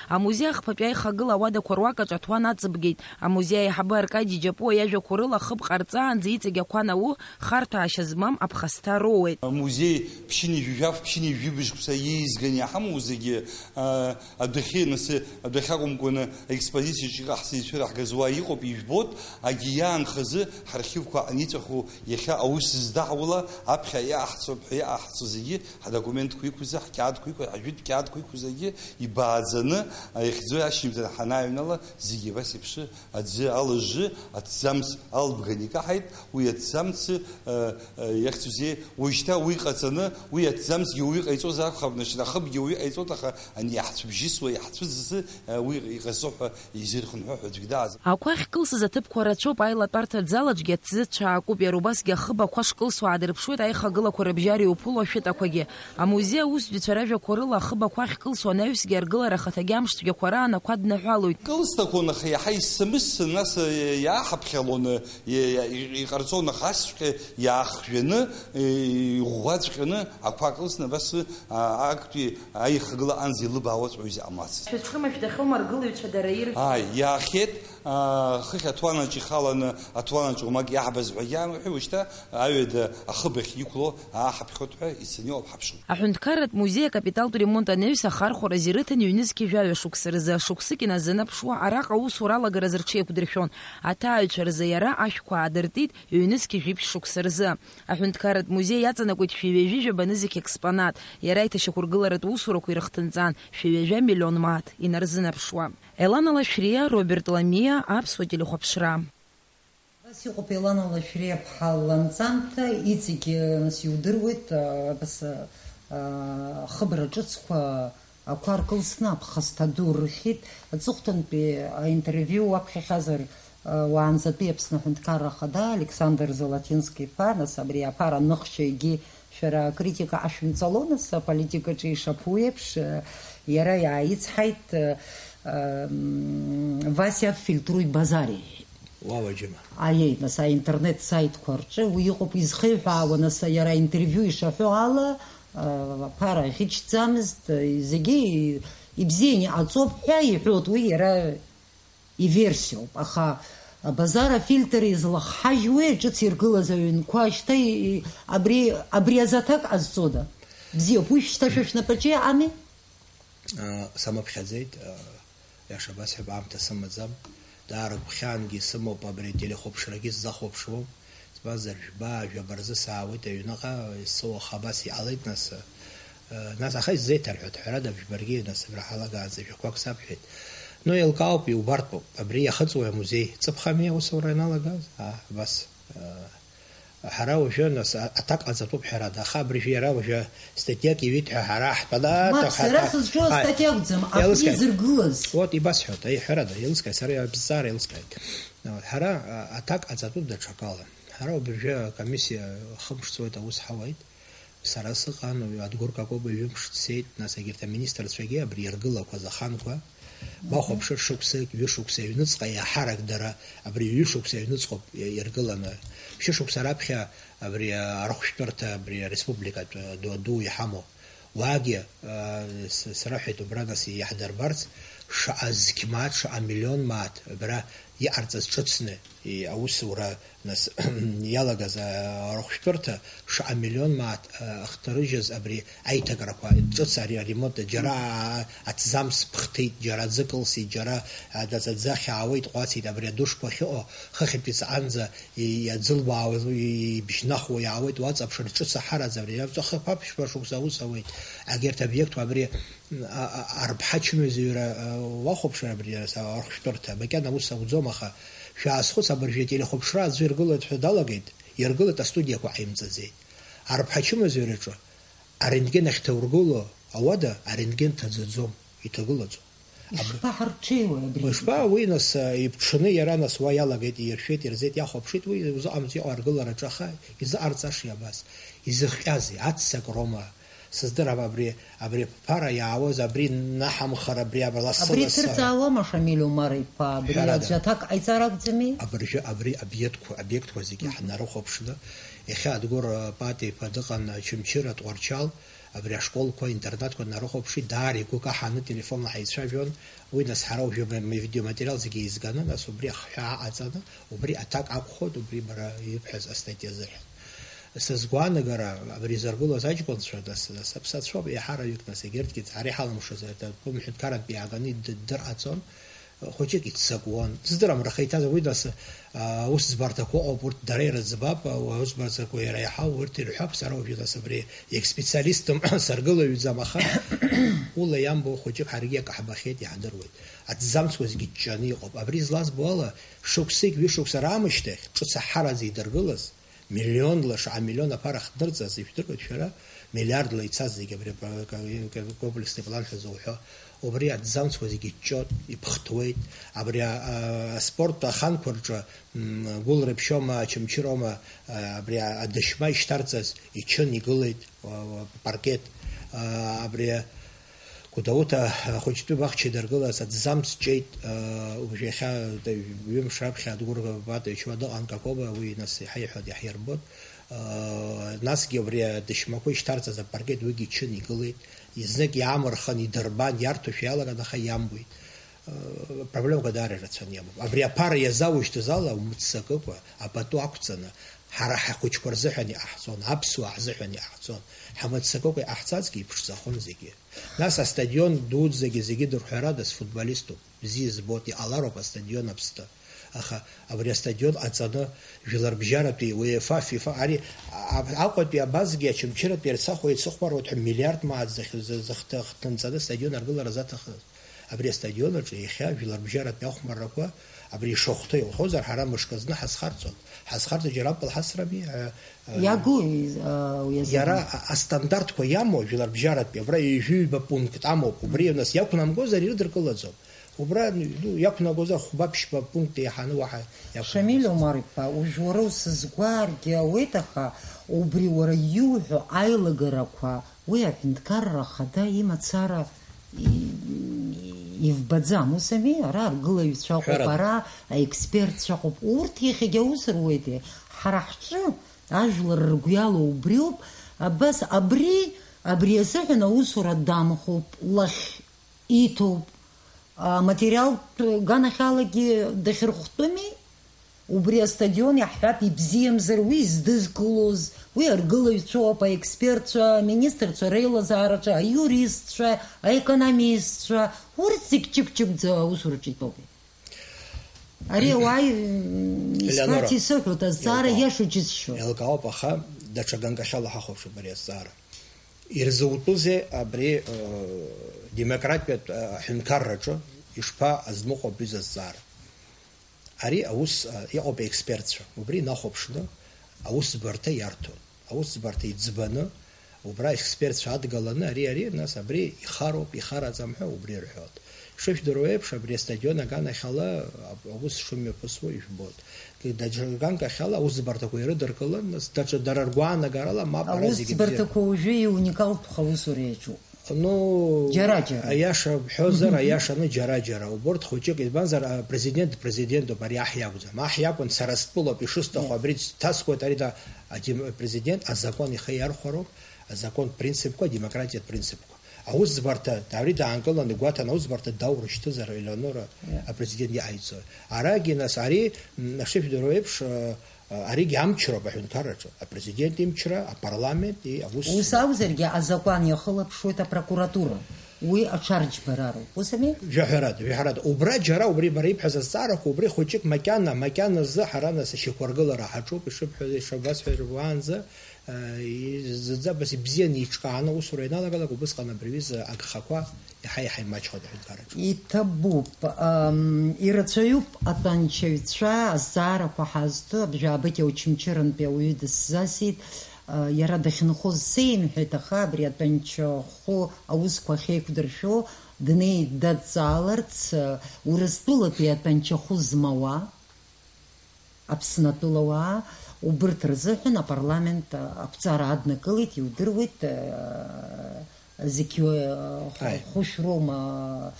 Амузеи ахԥатәи аихагыла ауадақәа руак аҿы аҭуан аҵыбгеит. Амузеи аиҳабы Аркади Џьапуа иажәақәа рыла, хыб ҟарҵаанӡа иҵегь ақәа нау, харҭәаашьа змам аԥхасҭа роуеит. Амузеи ԥшьынҩажәи жәаф, ԥшьынҩажәи жәибжь шықәса иеизганы иҳамоу зегьы, а, адәахьы, нас, адәахьы акәымкәаны, аекспозициаҿы иҟаҳҵаз ицәыраҳгаз уа иҟоуп, ижәбоит, агьи иаанхазы ҳархивқәа аниҵәаху, иахьа аус здаҳуала аԥхьа иҟаҳҵо, аԥхьа иҟаҳҵо зегьы, ҳадокументқәа иқәыза, ҳқьаадқәа иқәу-, ҳажәытә қьаадқәа иқәу зегьы ибааӡаны, а, иахьӡо ашьыжьымҭан ҳанааҩнала, зегьы абас еиԥш аӡы алыжжы, аҭӡамц албганы икаҳаит, уи аҭӡамц, а, а, иахьӡузеи, уажәшьҭа уи ҟаҵаны, уи аҭӡамцгьы уаҩы иҟаиҵозар акәхап, нас, ахыбгьы уаҩы иҟаиҵоит, аха ани иаҳцәыбжьысуа, иаҳцәыӡызы, а, уи иҟазҵо ҳәа изырхынҳәы ҳәа аӡәгьы дааӡам. Ақәа ахькылсыз аҭыԥқәа рацәоуп, аилатәарҭа аӡалаҿгьы аҭӡы цәаакуп, иара убасгьы ахыб ақәа шкылсуа аадырԥшуеит аихагылақәа рыбжьара иуԥыло ашәытақәагьы. Амузеи аусзуҩцәа ражәақәа рыла ахыб ақәа ахькылсуа анаҩсгьы аргылара ахаҭагьы амшцәгьақәа раан ақәа днаҳәалоит. Кылсҭақәон, аха иаҳа исымыссын, нас, э, иааҳаԥхьалон, э, иа-, иа-, иҟарҵон, аха асҵәҟьа иаахжәаны, э, иӷәӷәаҵәҟьаны ақәа кылсны абас, а, актәи аихагыла анӡа илыбаауаҵәҟьоз иҟамлацызт. Шәыцәхымашә дахьоума аргылаҩцәа дара ир- Ааи, иаахьеит, а, хыхь аҭуанаҿ ихаланы, аҭуанаҿ уамак иаҳбаз ҳәагьы аамҳәеи, уажәшьҭа аҩада ахыб ахь иқәло ааҳаԥхьоит ҳәа ицаны иҟоуп, ҳаԥшуп. Аҳәынҭқарратә музеи акапиталтә ремонт анаҩс ахархәаразы ирыҭан ҩнызқьи жәаҩа шықәса рзы. Шықәсык иназынаԥшуа, араҟа аусура алагаразы рҽеиқәдыршәон. Аҭааҩцәа рзы иара ашәқәа аадыртит ҩнызқьи жәиԥшь шықәса рзы. Аҳәынҭқарратә музеи иаҵанакуеит шәи ҩажәи жәаба нызқь експонат. Иара иҭашьақәыргыларатә усурақәа ирыхҭынҵан шәи ҩажәа миллион мааҭ инарзынаԥшуа. Елана Лашәриа, Роберт Ламиа, Аԥсуа телехәаԥшра. Абас иҟоуп Елана Лашәриа-ԥҳа ланҵамҭа, иҵегь, нас, иудыруеит, а, абас, а, ахыбра ҿыцқәа ақәа ркылсны аԥхасҭа ду рыхьит. Аҵыхәтәантәи аинтервиу уаԥхьахьазар, а, уаанӡатәи Аԥсны Аҳәынҭқарра Ахада Александр Золотински-иԥа, нас, абри аԥара ныхшьа егьи шәара акритика ашәымҵало, нас, аполитикаҿы ишаԥу еиԥш, а, иара иааицҳаит, а, м, Вася, фильтруй, базар, иҳәеит. Уа, уаџьыма. Аиеи, нас, аинтернет саитқәа рҿы уи иҟоуп, изхеиҳәаауа, нас, иара аинтервиу ишаҳәо ала, а, аԥара ӷьычӡамызт, зегьы ибзианы иҟаҵоуп ҳәа иҳәоит, уи иара иверсиоуп, аха абазар афильтр излахҳажьуеи ҿыц иргылаз аҩнқәа шьҭа и-, абри, абри азы аҭак ҟазҵода? Бзиоуп, уи шьҭа шәа шәнапаҿы иҟами? Самыԥхьаӡеит, иаша басҳәап, аамҭа сымаӡам. Даара гәхьаангьы исымоуп, абри ателехәаԥшрагьы сзахәаԥшуам. Избанзар, жәба, жәаба рзы саауеит аҩныҟа, исоуаха абас иҟалеит, нас, нас аха исзеиҭарҳәоит, ҳәарада, ԥшьба ргьы, нас, абра ҳалагаанӡа жәақәак сабҳәеит. Ну, еилкаауп, иубартәуп, абри иахыҵуеи амузеи, ҵыԥхами аусура ианалагаз, аа, абас, аа. Ҳара уажәы, нас, а-, аҭак ҟаҵатәуп, ҳәарада, аха абыржәы иара уажәы статиак иҩит ҳәа ҳара ҳтәалаҭ Мап, ҳа-, сара ҳа-, сызҿу ҳа-, астатиа акәӡам, абри еилыскааит. Зыргылаз. Вот, ибасҳәоит, аиҳәарада, еилыскааит, сара иабзҵаара еилыскааит. Ҳара, а, аҭак ҟаҵатәуп даҽакала. Ҳара убыржәы акомиссиа хымш ҵуеит, аус ҳауеит. Сара сыҟан, Адгәыр Какоба ҩымш дцеит, нас егьырҭ аминистрцәагьы абри иргылақәаз аханқәа, бахәаԥшыр, шықәсык, ҩышықәса аҩныҵҟа иаҳарак дара абри ҩышықәса аҩныҵҟоуп иргыланы. Ԥшьышықәса раԥхьа абри арахәшәтәырҭа, абри ареспубликатә ду, ду иҳамоу. Уаагьы, а, с-, сраҳәеит убра, нас иаҳдырбарц, шаҟа зқь мааҭ, шаҟа миллион мааҭ абра иҟарҵаз ҿыцны, и-, аусура, нас, иалагаз, а, арахәшәтәырҭа, шаҟа миллион мааҭ, а, ахҭарыжьыз абри аиҭакрақәа, ҿыц ари аремонт, џьара, а, аҭӡамц ԥхҭит, џьара аӡы кылсит, џьара, а, даҵаӡа хьаауеит, ҟәацит, абри адушқәа ахьыҟоу, хыхьынтәи ҵаҟанӡа и-, иаӡылбаауаз, уи ибжьнахуа иаауеит, уаҵаԥшыр, ҿыц аҳараӡам, иаҵәахып аԥшьба шықәса аус ауеит. Агьырҭ обиектқәа абри, а, а, арԥҳа ачымазаҩра, а, уахәаԥшыр, абри, а, архәшәтәырҭа, макьана аус ауӡом, аха шәаазхәыц, абыржәы ателехәаԥшра аӡәы иргылоит ҳәа далагеит, иргылеит, астудиақәа ҟаимҵаӡеит. Арԥҳа ачымазаҩраҿы арентген ахьҭаургыло ауада арентген ҭаӡаӡом, иҭагылаӡом. Ишԥаҳарҽеиуеи абри? Ишԥа, уи нас, а, иԥҽны иара нас уа иалагеит, ииршәеит, ирзеит, иахәаԥшит, уи узыҟамҵо иҟоу аргылараҿы, аха изыҟарҵашеи абас? Изыхҟьазеи? Аццак роума? Сыздырам абри, абри аԥара иаауаз, абри наҳамхар, абри абра лассы-лассы. Абри ҭырҵаауама, Шамиль Омар-иԥа? Абри Ҳәарада. Аӡәы аҭак ҟаиҵар акәӡами? Абыржәы абри обиектқәа, обиектқәа зегьы Мгм. ҳнарыхәаԥшны, иахьа Адгәыр, а, Патиа-иԥа дыҟан, а, Очамчыра, Тҟәарчал, Абри ашколқәа, интернатқәа днарыхәаԥшит, даара игәы каҳаны телефонла ҳаицәажәон. Уи нас ҳара уажәы ма-, ма-, видеоматериал зегьы еизганы, нас убри ахҳәаа аҵаны, убри аҭак акәхоит, убри бара ибҳәаз астатиа азыҳәан. Сызгәаанагара, абри изыргылоз аҷкәынцәа, нас, нас аԥсацәоуп, еиҳараҩык, нас егьырҭгьы ҳара иҳалымшоз, атәым ҳәынҭқарратә иааганы иддыр ҟаҵон, хәыҷык иццакуан. Сыздырам, рхы иҭаз, уи, нас, аусӡбарҭақәа ыҟоуп, урҭ дара ирыӡбап, аусӡбарҭақәа иара иаҳау, урҭ ирҳәап, сара уажәы, нас, абри иагьспециалистым, саргылаҩӡам, аха ула иамбо хәыҷык ҳаргьы акы ҳбахьеит, иаҳдыруеит. Аҭӡамцқәа зегьы ҷҷаны иҟоуп. Абри злазбо ала, шықәсык, ҩышықәса раамышьҭахь, ҿыц аҳараӡа идыргылаз, миллионла, шаҟа миллион аԥара хдырҵаз, ижәдыруеит шәара, миллиардла ицаз зегьы абри апро-, ка-, ка-, комплексный план ҳәа зуҳәо, убри аҭӡамцқәа зегьы ҷҷоит, иԥхҭуеит, абри а-, а-, аспорттә аханқәа рҿы, м, гәылрыԥшьома, очамчыроума, а, абри а-, адашьма ишьҭарҵаз, ичын игылеит, а, а, апаркет, а, абри Гәдоуҭа ахәыҷтәы баҳча идыргылаз аҭӡамц ҷҷеит, уажә иахьа ҩымш раԥхьа Адгәыр Батович уа дыҟан, Какоба, уи нас иҳаиҳәоит, иаҳирбоит. Насгьы убри адашьмақәа ишьҭарҵаз апаркет уигьы ичын игылеит. Знык иаамырхын, идырбан, иарҭошәа иалаган, аха иамбеит. Проблемақәа даара ирацәаны иамоуп. Абри аԥара иазаушьҭыз ала умыццакыкәа, апату ақәҵаны, ҳара ҳхәыҷқәа рзыҳәан иҟаҳҵон, аԥсуаа ҳзыҳәан иҟаҳҵон. Ҳамыццакыкәа иҟаҳҵазгьы иԥшӡахон зегьы. Нас астадион дуӡӡагьы зегьы дырҳәарадаз футболиступ, бзиа збоит, иҟалароуп астадион аԥсҭа. Аха абри астадион ҟаҵаны, жәларбжьаратәи, уефа, фифа, ари, а-, Аҟәатәи абазгьы Очамчыратәи ирцахуа еицыхәмаруеит ҳәа миллиард мааҭ захь-, за-, захҭ-, хҭынҵаны астадион аргылара заҭахыз. Абри астадион аҿы иахьа жәларбжьаратәи ахәмаррақәа, абри ишахәҭоу иуҳәозар, ҳара мышкы зны ҳазхарҵон. Ҳазхарҵо џьара ампыл ҳасрами, а, Иагу, а, уи азы. Иара а-, астандартқәа иамоу жәларбжьаратәи, абра ҩажәи ҩба пункт амоуп, убри нас иақәнамгозар ирыдыркылаӡом. Убра, ну, иақәнагозар хәба-ԥшьба пункт еиҳаны уаҳа иақәнагозар. Шамиль Омар-иԥа, уажә уара усызгәааргьы ауеит, аха убри уара иуҳәо аилагарақәа, уи аҳәынҭқарра ахада имацара и-, ивбаӡам, ус ами? Ара аргылаҩцәа ыҟоуп, Ҳәарада. Ара аекспертцәа ыҟоуп. Урҭ иахьагьы аус руеитеи? Ҳара ҳҿы ажәлар ргәы иалоу убриоуп. Абас абри, абри азыҳәан аусура дамхуп, лахь иҭоуп. Аматериалтә ганахьалагьы дахьырхәтәыми? Убри астадион, иаҳҳәап, ибзиамзар, уи издызкылоз, уи аргылаҩцәоуп, аекспертцәа, аминистрцәа реилазаараҿы аиуристцәа, аекономистцәа, урҭ зегь ҷык-ҷыкӡа аусураҿы итәоуп. Ари ауааи, м, Елеонора, исҳәарц исыҳәоит, азҵаара еилкаауп. Иашоу џьысшьо. Еилкаауп, аха даҽа ганкахьала ҳахәаԥшып ари азҵаара. Ирзутәызеи абри, э, демократиатә, э, аҳәынҭқарраҿы ишԥа азныҟәо абри зазҵаара? Ари аус, э, иҟоуп аекспертцәа. Убри инахәаԥшны аусӡбарҭа иарҭон. Аусӡбарҭа иӡбаны, убра аекспертцәа адгаланы, ари, ари, нас абри ихароуп, ихараӡам ҳәа убри рҳәоит. Шышәдыруа еиԥш, абри астадион аганахьала ап-, аус шымҩаԥысуа ижәбоит. Даҽа ганкахьала аусӡбарҭақәа ирыдыркылан, нас даҽа дара ргәаанагарала мап ара зегьы бзиа. Аусӡбарҭақәа уажәы иуникалтә аусура иаҿуп. Ну, џьара-џьара. Аиаша бҳәозар, аиашаны џьара-џьара. Убырҭ хәыҷык, избанзар, апрезидент, президентуп, ари аҳ иакәӡам. Аҳ иакәын, сара стәылоуп, ишысҭаху, абри дҭаскуеит, ари да, адем-, апрезидент азакәан ихы иархәароуп, азакәантә принципқәа, адемократиатә принципқәа. Аусӡбарҭа, ари даанкыланы, игәаҭан, аусӡбарҭа даурышьҭызар, Елеонора, апрезидент иҟаиҵои? Арагьы, нас, ари, м, шышәдыруа еиԥш, э, Аригьы амчроуп аҳәынҭқарраҿы, апрезидент имчра, апарламент и аус. Ус акәзаргьы, азакәан иахылаԥшуеит апрокуратура. Уи аҽарџьбарароуп. Ус ами? Жәаҳәарада, жәаҳәарада. Убра џьара, убри бара ибҳәаз азҵаарақәа, убри хәыҷык макьана, макьаназы ҳара нас ашьақәыргылара ҳаҿуп, ишыбҳәаз, ишыбасҳәаз уаанӡа, э, и-, зынӡа абас ибзианы иҿкааны аусура ианалагалак, убысҟан абри аҩыза агхақәа Иаҳа-иаҳа имаҷхоит аҳәынҭқарраҿы. Иҭабуп, ам, ирацәаҩуп атәанчаҩцәа азҵаарақәа ҳазҭо, Абжьаабыкьа Очамчырантәи ауаҩы дысзасит, а, иара дахьынхоз сеимҳәеит, аха абри атәанчахәы аусқәа ахьеиқәдыршәо днеит дадҵааларц, а, Урыстәылатәи атәанчахәы змауа, Аԥсны атәылауаа убырҭ рзыҳәан апарламент ақәҵара аднакылеит, иудыруеит, э, зқьи, э, Аи. Хәышә роума,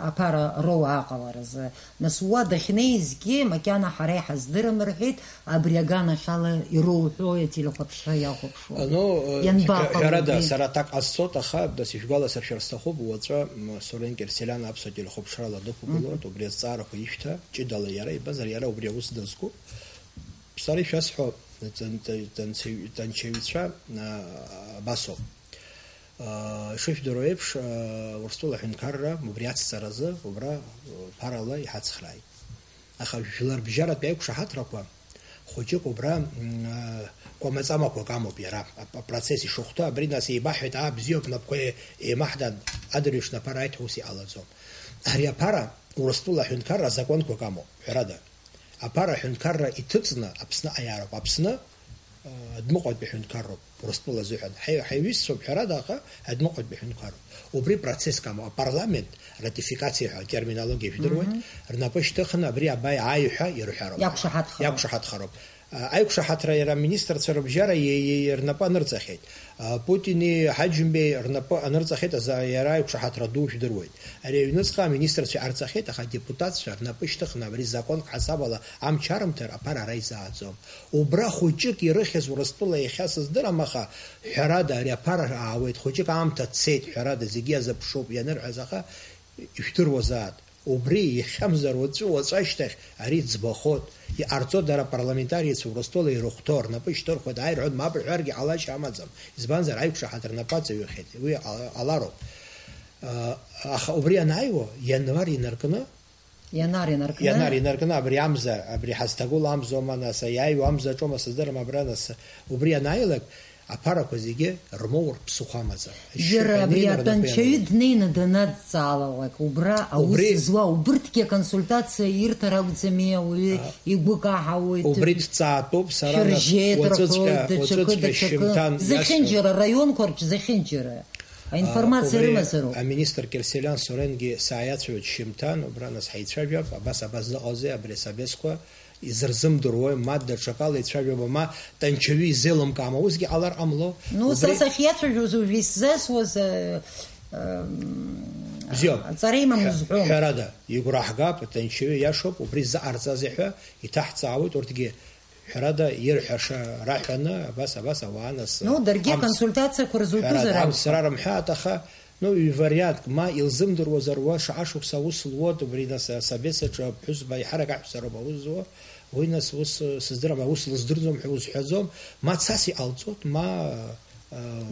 аԥара роуа аҟаларазы. Нас уа дахьнеизгьы, макьана ҳара иҳаздырам рҳәеит, абри аганахьала ироуҳәои ателехәаԥшра иахәаԥшуа? Ну, э, Ианбаҟалеи ҳәа-, ҳәарада, убри? Сара аҭак ҟасҵоит, аха, нас, ишәгәаласыршәар сҭахуп, уаҵәы, м, Сурен Кьырсиан аԥсуа телехәаԥшрала дықәгылоит, Мгм. Убри азҵаарақәа ишәҭа, ҷыдала иара ибазар, иара убри аус дазку. Сара ишәасҳәо, ҵан-, ҵан-, ҵанцәаҩ-, ҵанчаҩцәа, а, абасоуп. Ишыжәдыруа еиԥш, Урыстәыла аҳәынҭқарра убри ацҵаразы убра ԥарала иҳацхрааит. Аха жәларбжьаратәи аиқәшаҳаҭрақәа хәыҷык убра, м, кәамаҵамақәак амоуп иара, ап-, апроцесс ишыхәҭоу, абри нас еибаҳҳәеит, аа, бзиоуп, напқәа еимаҳдааит, адырҩаҽны аԥара ааит ҳәа ус иҟалаӡом. Ари аԥара Урыстәыла аҳәынҭқарра азакәанқәак амоуп, ҳәарада. Аԥара аҳәынҭқарра иҭыҵны Аԥсны аиаароуп. Аԥсны, э, адәныҟатәи ҳәынҭқарроуп, Урыстәыла азыҳәан. Ҳаи-, ҳаиҩызцәоуп, ҳәарада, аха адәныҟатәи ҳәынҭқарроуп. Убри процесск амоуп. Апарламент, ратификациа ҳәа атерминологиа жәдыруеит, Мгм. рнапы шьҭыхны абри абаи ааи ҳәа ирҳәароуп. Иақәшаҳаҭхароуп. Иақәшаҳаҭхароуп. Аиқәшаҳаҭра иара аминистрцәа рыбжьара иа-, иа-, иа-, рнапы анырҵахьеит. Путини Ҳаџьымбеи рнапы анырҵахьеит азы иара аиқәшаҳаҭра ду жәдыруеит. Ари аҩныҵҟа аминистрцәа иҟарҵахьеит, аха адепутатцәа рнапы шьҭыхны абри законк ҳасабала амч арымҭар аԥара ара изааӡом. Убра хәыҷык ирыхьыз Урыстәыла иахьа сыздырам, аха ҳәарада ари аԥара аауеит, хәыҷык аамҭа цеит, ҳәарада зегьы иазыԥшуп ианырҳәаз, аха ижәдыруазаат. Убри иахьамзар уаҵәы, уаҵәы ашьҭахь ари ӡбахоит. Иҟарҵо дара апарламентарицәа Урыстәыла ирыхәҭоу рнапы ишьҭырхуеит, ааи рҳәоит, мап рҳәаргьы ҟалашьа амаӡам. Избанзар, аиқәшаҳаҭра рнапы аҵаҩхьеит, уи ҟала-, ҟалароуп. Аха убри анааиуа, ианвар инаркны, Ианар инаркны. Ианар инаркны, абри амза, абри ҳазҭагылоу амзоума, нас, иааиуа амзаҿоума, сыздырам, абра, нас, убри анааилак, аԥарақәа зегьы рмоур ԥсыхәа амаӡам. Иара абри Шьоук анеины рнапы атәанчаҩы иануп. Днеины данадҵаалалак, убра аус Убри зуа, убырҭгьы аконсультациа ирҭар акәӡами, ауаҩы А, игәы каҳауеит, убри дҵаатәуп, сара нас шәыржьеит уаҵәыҵәҟьа, рҳәоит, даҽакы, уаҵәыҵәҟьа даҽакы. Шьымҭан Зехьынџьара, иасҳәап. Раионқәа рҿы зехьынџьара. Аинформациа Убри рымазароуп. Аминистр Кьырсиелиан Суренгьы сааиацәажәоит шьымҭан, убра нас ҳаицәажәап, абас, абас зыҟалозеи абри асабесқәа, изырзымдыруа, ма даҽакала ицәажәома, ма тәанчаҩы изеилымкаама, усгьы ҟалар ҟамло. Ну, са Убри сахьиацәажәоз уажә исзасуаз, э, э, Бзиоуп. Аҵара имам Ҳәа-, узҳәом. Ҳәарада, игәра ҳгап, атәанчаҩы иашоуп, убри ззаҟарҵазеи ҳәа иҭаҳҵаауеит, урҭгьы ҳәарада, ирҳәаша раҳәаны, абас, абас ауаа нас, Ну, даргьы амц-, аконсультациақәа рзутәызар ҳәарада, амц акәхап. Рарымҳәааит, аха, ну, ҩ-вариантк, ма илзымдыруазар, уа шаҟа шықәса аус луоуп, убри нас асовет аҿы аԥҳәызба иаҳарак аҳәса роуп аус зуа, уи нас ус, сыздырам, аус лыздырӡом ҳәа узҳәаӡом, ма цас иҟалҵоит, ма,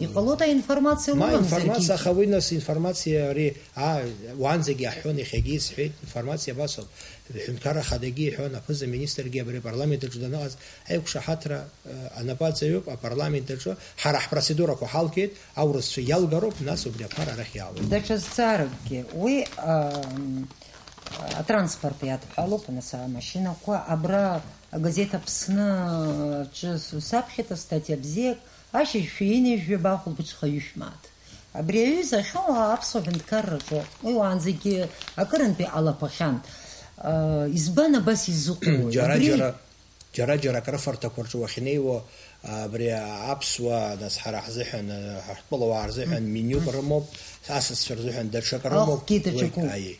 Иҟалоит аинформациа Ма лымамзаргьы. Информациа, аха уи нас информациа ари, а, уаанӡагьы иаҳҳәон, иахьагьы исҳәеит, информациа абасоуп. Аҳәынҭқарра Ахадагьы иҳәон, аԥыза-министргьы абри апарламент аҿы даныҟаз, аиқәшаҳаҭра, э, анапы аҵаҩуп апарламент аҿы, ҳара ҳпроцедурақәа ҳалгеит, аурысцәа иалгароуп, нас убри аԥара арахь иаауеит. Даҽа зҵааракгьы, уи, ам, атранспорт иадҳәалоуп, нас амашьынақәа, абра агазеҭ Аԥсны аҿы саԥхьеит астатиа бзиак, Ашьыжь шәи ҩынҩажәи жәаба хәылбыҽха ҩышә мааҭ. Абри аҩыза ахьыҟоу аԥсуа ҳәынҭқарраҿоуп. Уи уаанӡагьы акырынтә иҟалақәахьан. Ыы, избан абас изыҟоу? Џьара, Абри џьара, џьара, џьара акрыфарҭақәа рҿы уахьнеиуа, абри аԥсуа, нас, ҳара ҳзыҳәан, ҳтәылауаа рзыҳәан Мм. Менюк Мм. рымоуп, асасцәа рзыҳәан даҽакы рымоуп. Ахгьы даҽакуп. Уи, аиеи.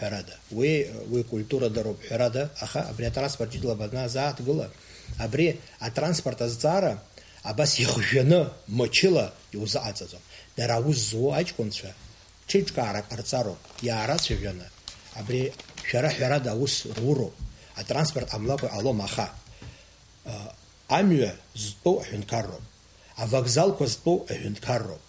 Ҳәарада. Уи, уи культурадароуп, ҳәарада, аха абри атранспорт ҷыдала баназааҭгыла, абри атранспорт азҵаара абас ихжәаны, мчыла иузыҟаҵаӡом. Дара аус зуо аҷкәынцәа ҽеиҿкаара ҟарҵароуп, иаарацәажәаны, абри шәара ҳәарада аус руроуп, атранспорт ҟамлакәа иҟалом, аха, а, амҩа зтәу аҳәынҭқарроуп, авокзалқәа зтәу аҳәынҭқарроуп.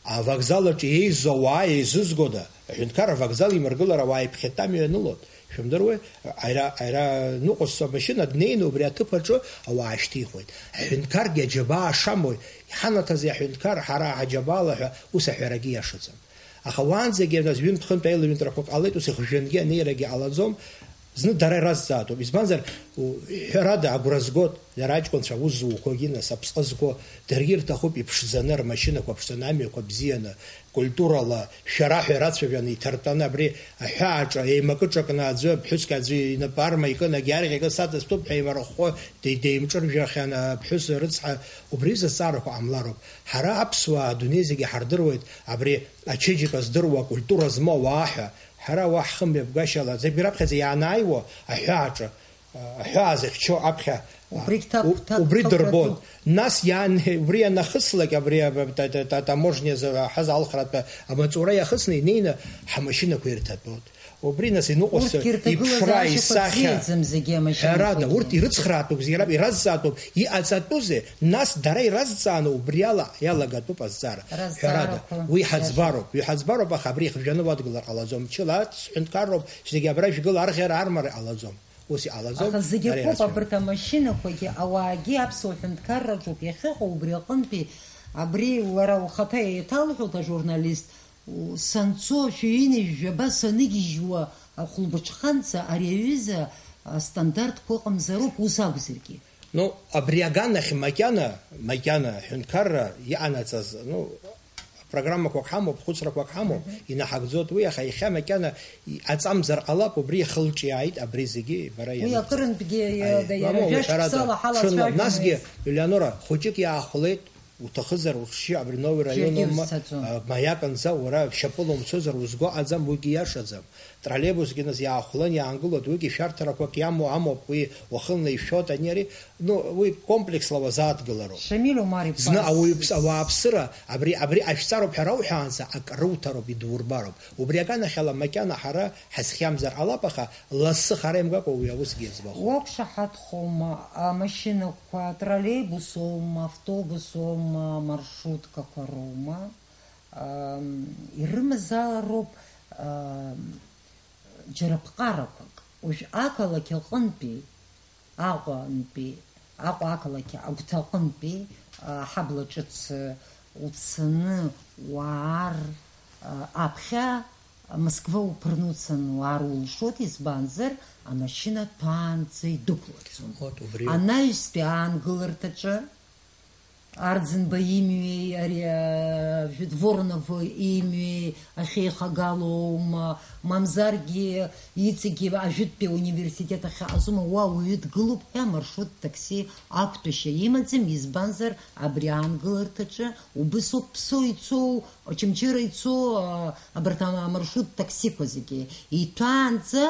Авокзал аҿы еизо ауаа еизызгода? Аҳәынҭқар авокзал имыргылар ауаа иԥхьатәа амҩа ианылоит. Шәымдыруеи, аира-, аира ныҟәызцо амашьына днеины убри аҭыԥ аҿы ауаа аашьҭихуеит. Аҳәынҭқаргьы аџьабаа шамоу, иҳанаҭазеи аҳәынҭқар ҳара ҳаџьабаала ҳәа ус аҳәарагьы иашаӡам. Аха уаанӡагьы нас ҩынтә-хынтә аилаҩынтрақәа ҟалеит, ус ихжәангьы анеирагьы ҟалаӡом. Зны дара иразҵаатәуп. Избанзар, у-, ҳәарада, агәра згоит, иара аҷкәынцәа аус зуқәагьы, нас, аԥсҟы зқәу, даргьы ирҭахуп иԥшӡаны, рмашьынақәа ԥшӡаны, амҩақәа бзианы, культурала, шәара ҳәа ирацәажәаны, иҭартәаны, абри аҳәааҿы еимакы ҿакны аӡәы, ԥҳәыск аӡәы инапы арма икын, агьарӷь акы саҵасҭәуп ҳәа еимарыххо, де-, деимҿыржәахьан аԥҳәыс рыцҳа, убри аҩыза азҵаарақәа ҟамлароуп. Ҳара аԥсуаа адунеи зегьы ҳардыруеит, абри ачеиџьыка здыруа, акультура змоу ауаа ҳәа, Ара уа ҳхымҩаԥгашьала, зегь раԥхьаӡа иаанааиуа аҳәааҿы, аҳәаа зыхьчо аԥхьа, Убригь ҭак-, у-, ҭак-, убри ҭакәра дырбон. Ду. Нас иаан-, убри ианахыслак, абри, аб-, та-, та-, та-, таможниазы ҳазалхратәы амаҵура иахысны инеины ҳамашьынақәа ирҭатәон. Убри нас иныҟәоз Урҭгьы рҭагылазаашьақәа иԥшра, исахьа. Бзиаӡам зегьы амашьынақәагьы. Ҳәарада, урҭ ирыцхраатәуп, зегь раб-, иразҵаатәуп, иҟаҵатәузеи? Нас дара иразҵааны убриала иалагатәуп азҵаара. Ҳәарада, Разҵаарақәа уи иашоуп. Ҳаӡбароуп, уи ҳаӡбароуп, аха абри ихжәаны уадгылар ҟалаӡом. Мчыла ас сҳәынҭқарроуп, зегь абра шәгыл арӷьара армара ҟалаӡом. Ус иҟалаӡом. Аха зегь Дара акоуп, ирацәажәон. Абарҭ амашьынақәагьы ауаагьы аԥсуа ҳәынҭқарраҿоуп иахьыҟоу, убри аҟынтәи абри лара лхаҭа еиҭалҳәоит ажурналист, санцо, шәи ҩынҩажәаба саныгьежьуа ахәылбыҽханӡа ари аҩыза астандартқәа ыҟамзароуп, ус акәзаргьы. Ну, абри аганахь макьана, макьана ҳәынҭқарра иҟанаҵаз, ну, программақәак ҳамоуп, хәыцрақәак ҳамоуп, Мгм. Инаҳагӡоит уи, аха иахьа макьана аҵамзар ҟалап, убри иахылҿиааит абри зегьы, бара Уи ианыԥҵаз. Акырынтәгьы, Аи, иа-, иа-, мамоу, жәа-шықәсала уҳәарада, ҳалацәажәон шәынла-, насгьы, уи. Юлианора, хәыҷык иаахәлеит, уҭахызар ухшьы абри Новый Џьаргьы район аума, узцаӡом. А, маиакынӡа уара шьапыла умцозар узго аӡам, уигьы иашаӡам. Троллейбусгьы нас иаахәлан иаангылоит, уигьы шәарҭарақәак иамоу амоуп, уи уахынла ишәоит, ани ари, ну, уи комплексла уазааҭгылароуп. Шамиль Омар-иԥа. Зны ауаҩԥс-, ауааԥсыра, абри, абри ҟашәҵароуп ҳәа рауҳәаанӡа, ак руҭароуп, идурбароуп. Убри аганахьала макьана ҳара ҳазхиамзар ҟалап, аха лассы хара имгакәа уи аусгьы иаӡбахоит. Уақәшаҳаҭхома, амашьынақәа, троллейбусоума, автобусоума, маршруткақәа роума? Ам, ирымазаалароуп, ам, џьара ԥҟарақәак. Уажә ақалақь аҟынтәи, Аҟәантәи, Аҟәа ақалақь агәҭаҟынтәи, а, ҳабла ҿыц, а, уцаны уаар, а, аԥхьа Москва уԥырны уцаны уаар улшоит, избанзар, амашьына ҭәаанӡа идәықәлаӡом. Вот, убри. Анаҩстәи аангыларҭаҿы Арӡынба имҩеи, ари, а, жәит Вороново имҩеи ахьеихагало аума, мамзаргьы иҵегьы ажәытәтәи ауниверситет ахь аҟазоума, уа уаҩы дгылоуп ҳәа амаршрут такси ақәтәашьа имаӡам, избанзар, абри аангыларҭаҿы убысоуп Ԥсо ицоу, Очамчыра ицоу, а, абарҭ амаршрут таксиқәа зегьы иҭәаанӡа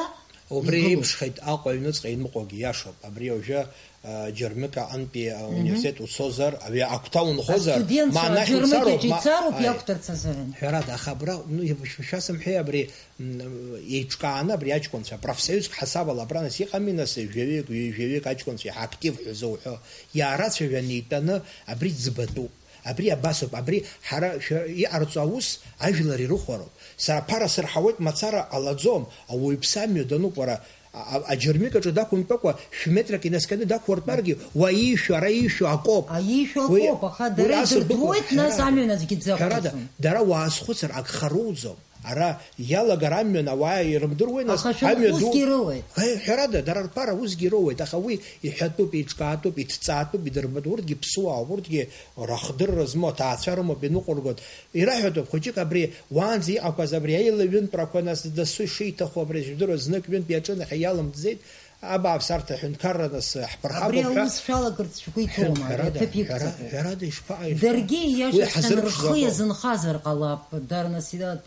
Убри игылоуп. Еиԥшхеит Аҟәа аҩныҵҟа иныҟәогьы, иашоуп. Абри уажәы, а, Џьармыкьа аҟынтәи, а, Мгм. Университет уцозар, абри агәҭа унхозар, Астудентцәа, ма анахь Џьармыкьаҿ уцароуп, ма, ицароуп, аи. Иақәтәарц азыҳәан. Ҳәарада, аха абра, ну, шәа-, шәасымҳәеи абри, м, еиҿкааны абри аҷкәынцәа, профсоҩызк ҳасабала абра нас иҟами нас, жәаҩык, ҩажәаҩык аҷкәынцәа иаҳа актив ҳәа зуҳәо, иаарацәажәаны итәаны абри ӡбатәуп. Абри абасоуп, абри ҳара шәа-, иҟарҵо аус ажәлар ирыхәароуп. Сара аԥара сырҳауеит мацара ҟалаӡом, ауаҩԥсы амҩа дануп, уара, а-, а-, аџьармыкьаҿы дақәымтәакәа, шә-метрак инаскьаны дақәуртәаргьы, уа иишәо, ара иишәо акоуп. Аишәа Уи, акоуп, аха уи дара асырдыруеит, идырбоит, нас ҳәарада, амҩан аӡәгьы ҳәарада, дзақәтәаӡом. Дара уаазхәыцыр, агха роуӡом. Ара иалагар амҩан ауаа ирымдыруеи, нас, Аха шәара амҩа ду-, усгьы роуеит. Ҳәа-, ҳәарада, дара рԥара усгьы роуеит, аха уи иҳәатәуп, еиҿкаатәуп, иҭҵаатәуп, идырбатәуп, урҭгьы ԥсуаауп, урҭгьы рахдырра змоу аҭаацәа рымоуп, иныҟәыргоит. Ираҳәатәуп, хәыҷык абри уаанӡа иҟақәаз абри аилаҩынтәрақәа, нас дасу ишиҭаху абри жәдыруа знык-ҩынтә иаҿын, иахьа иалымҵӡеит, абааԥс, арҭ аҳәынҭқарра нас ҳԥырхагоуп Абри ҳәа. Аус шәалагарц шәгәы иҭоума, ари ҳәарада, аҭыԥ ҳәара-, иқәҵатәу? Ҳәарада, ишԥа-, ишԥа-, Даргьы уи ииашаҵәҟьаны ҳазырԥшӡакәым. Рхы иазынхазар ҟалап, дара нас ида-,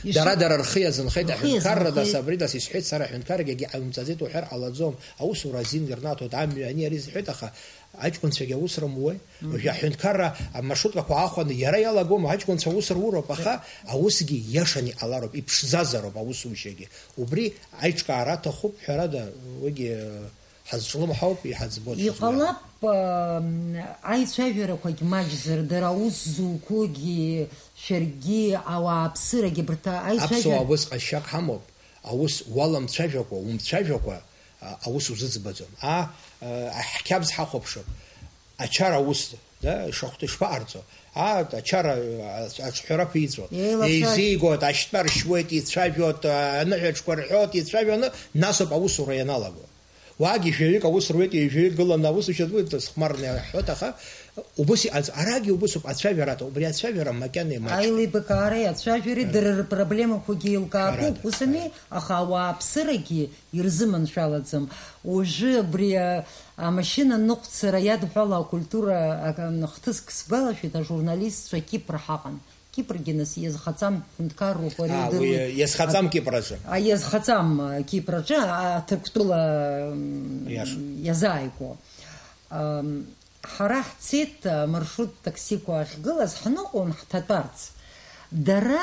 иши-, Дара, дара рхы иазынхеит, рхы аҳәынҭқарра иазынхеит. Нас абри нас исҳәеит, сара аҳәынҭқаргьы егьи ҟаимҵаӡеит уҳәар ҟалаӡом, аусура азин ирнаҭоит, амҩа ани ари зҳәеит, аха аҷкәынцәагьы аус рымуеи? Мгм. Уажәы аҳәынҭқарра амаршруткақәа аахәаны иара иалагома, аҷкәынцәа аус руроуп, аха аусгьы ииашаны иҟалароуп, иԥшӡазароуп аусушьагьы. Убри аиҿкаара аҭахуп, ҳәарада, уигьы, э, ҳазҿлымҳауп, иҳаӡбоит. Иҟалап, э, аицәажәарақәагь маҷзар, дара аус зуқәоугьы, шәаргьы, ауааԥсырагьы, абарҭ аицәажәар- Аԥсуаа убыс ҟазшьак ҳамоуп, аус уаламцәажәакәа, умцәажәакәа, а, аус узыӡбаӡом. А, э, ҳқьабз ҳахәаԥшып. Ачара ус, да, ишахәҭоу ишԥаҟарҵо? А, ачара, а, аҿҳәара ԥиҵәо. Еилацәажә- Еизигоит, ашьтәа ршьуеит, ицәажәоит, а, аныҳәаҿқәа рҳәоит, ицәажәаны, насоуп аусура ианалаго. Уаагьы жәаҩык аус руеит, ҩажәаҩык гыланы аусушьа зуеит, схәмарны иаҳҳәоит, аха убыс иҟаӡ-, арагьы убысоуп, ацәажәара аҭахуп, убри ацәажәара макьана имаҷым. Аилибакаареи ацәажәареи Ҳәарада. Дара рпроблемақәагьы еилкаатәуп, Ҳәарада, усами, ҳәарада. Аха ауааԥсырагьы ирзыманшәалаӡам. Уажәы абри, а, амашьына ныҟәцара иадҳәало акультура, а, хҭыск сгәалашәеит, ажурналистцәа Кипр ҳаҟан. Кипргьы нас иазхаҵам ҳәынҭқарроуп, уара иудыруеит. Иазхаҵам Кипраҿы. А, иазхаҵам, а, Кипраҿы, а, Ҭырқәтәыла, м, Иаша. Иазааигәоу. Ам, ҳара ҳцеит, а, маршрут таксиқәа ахьгылаз, ҳныҟәон ҳҭатәарц. Дара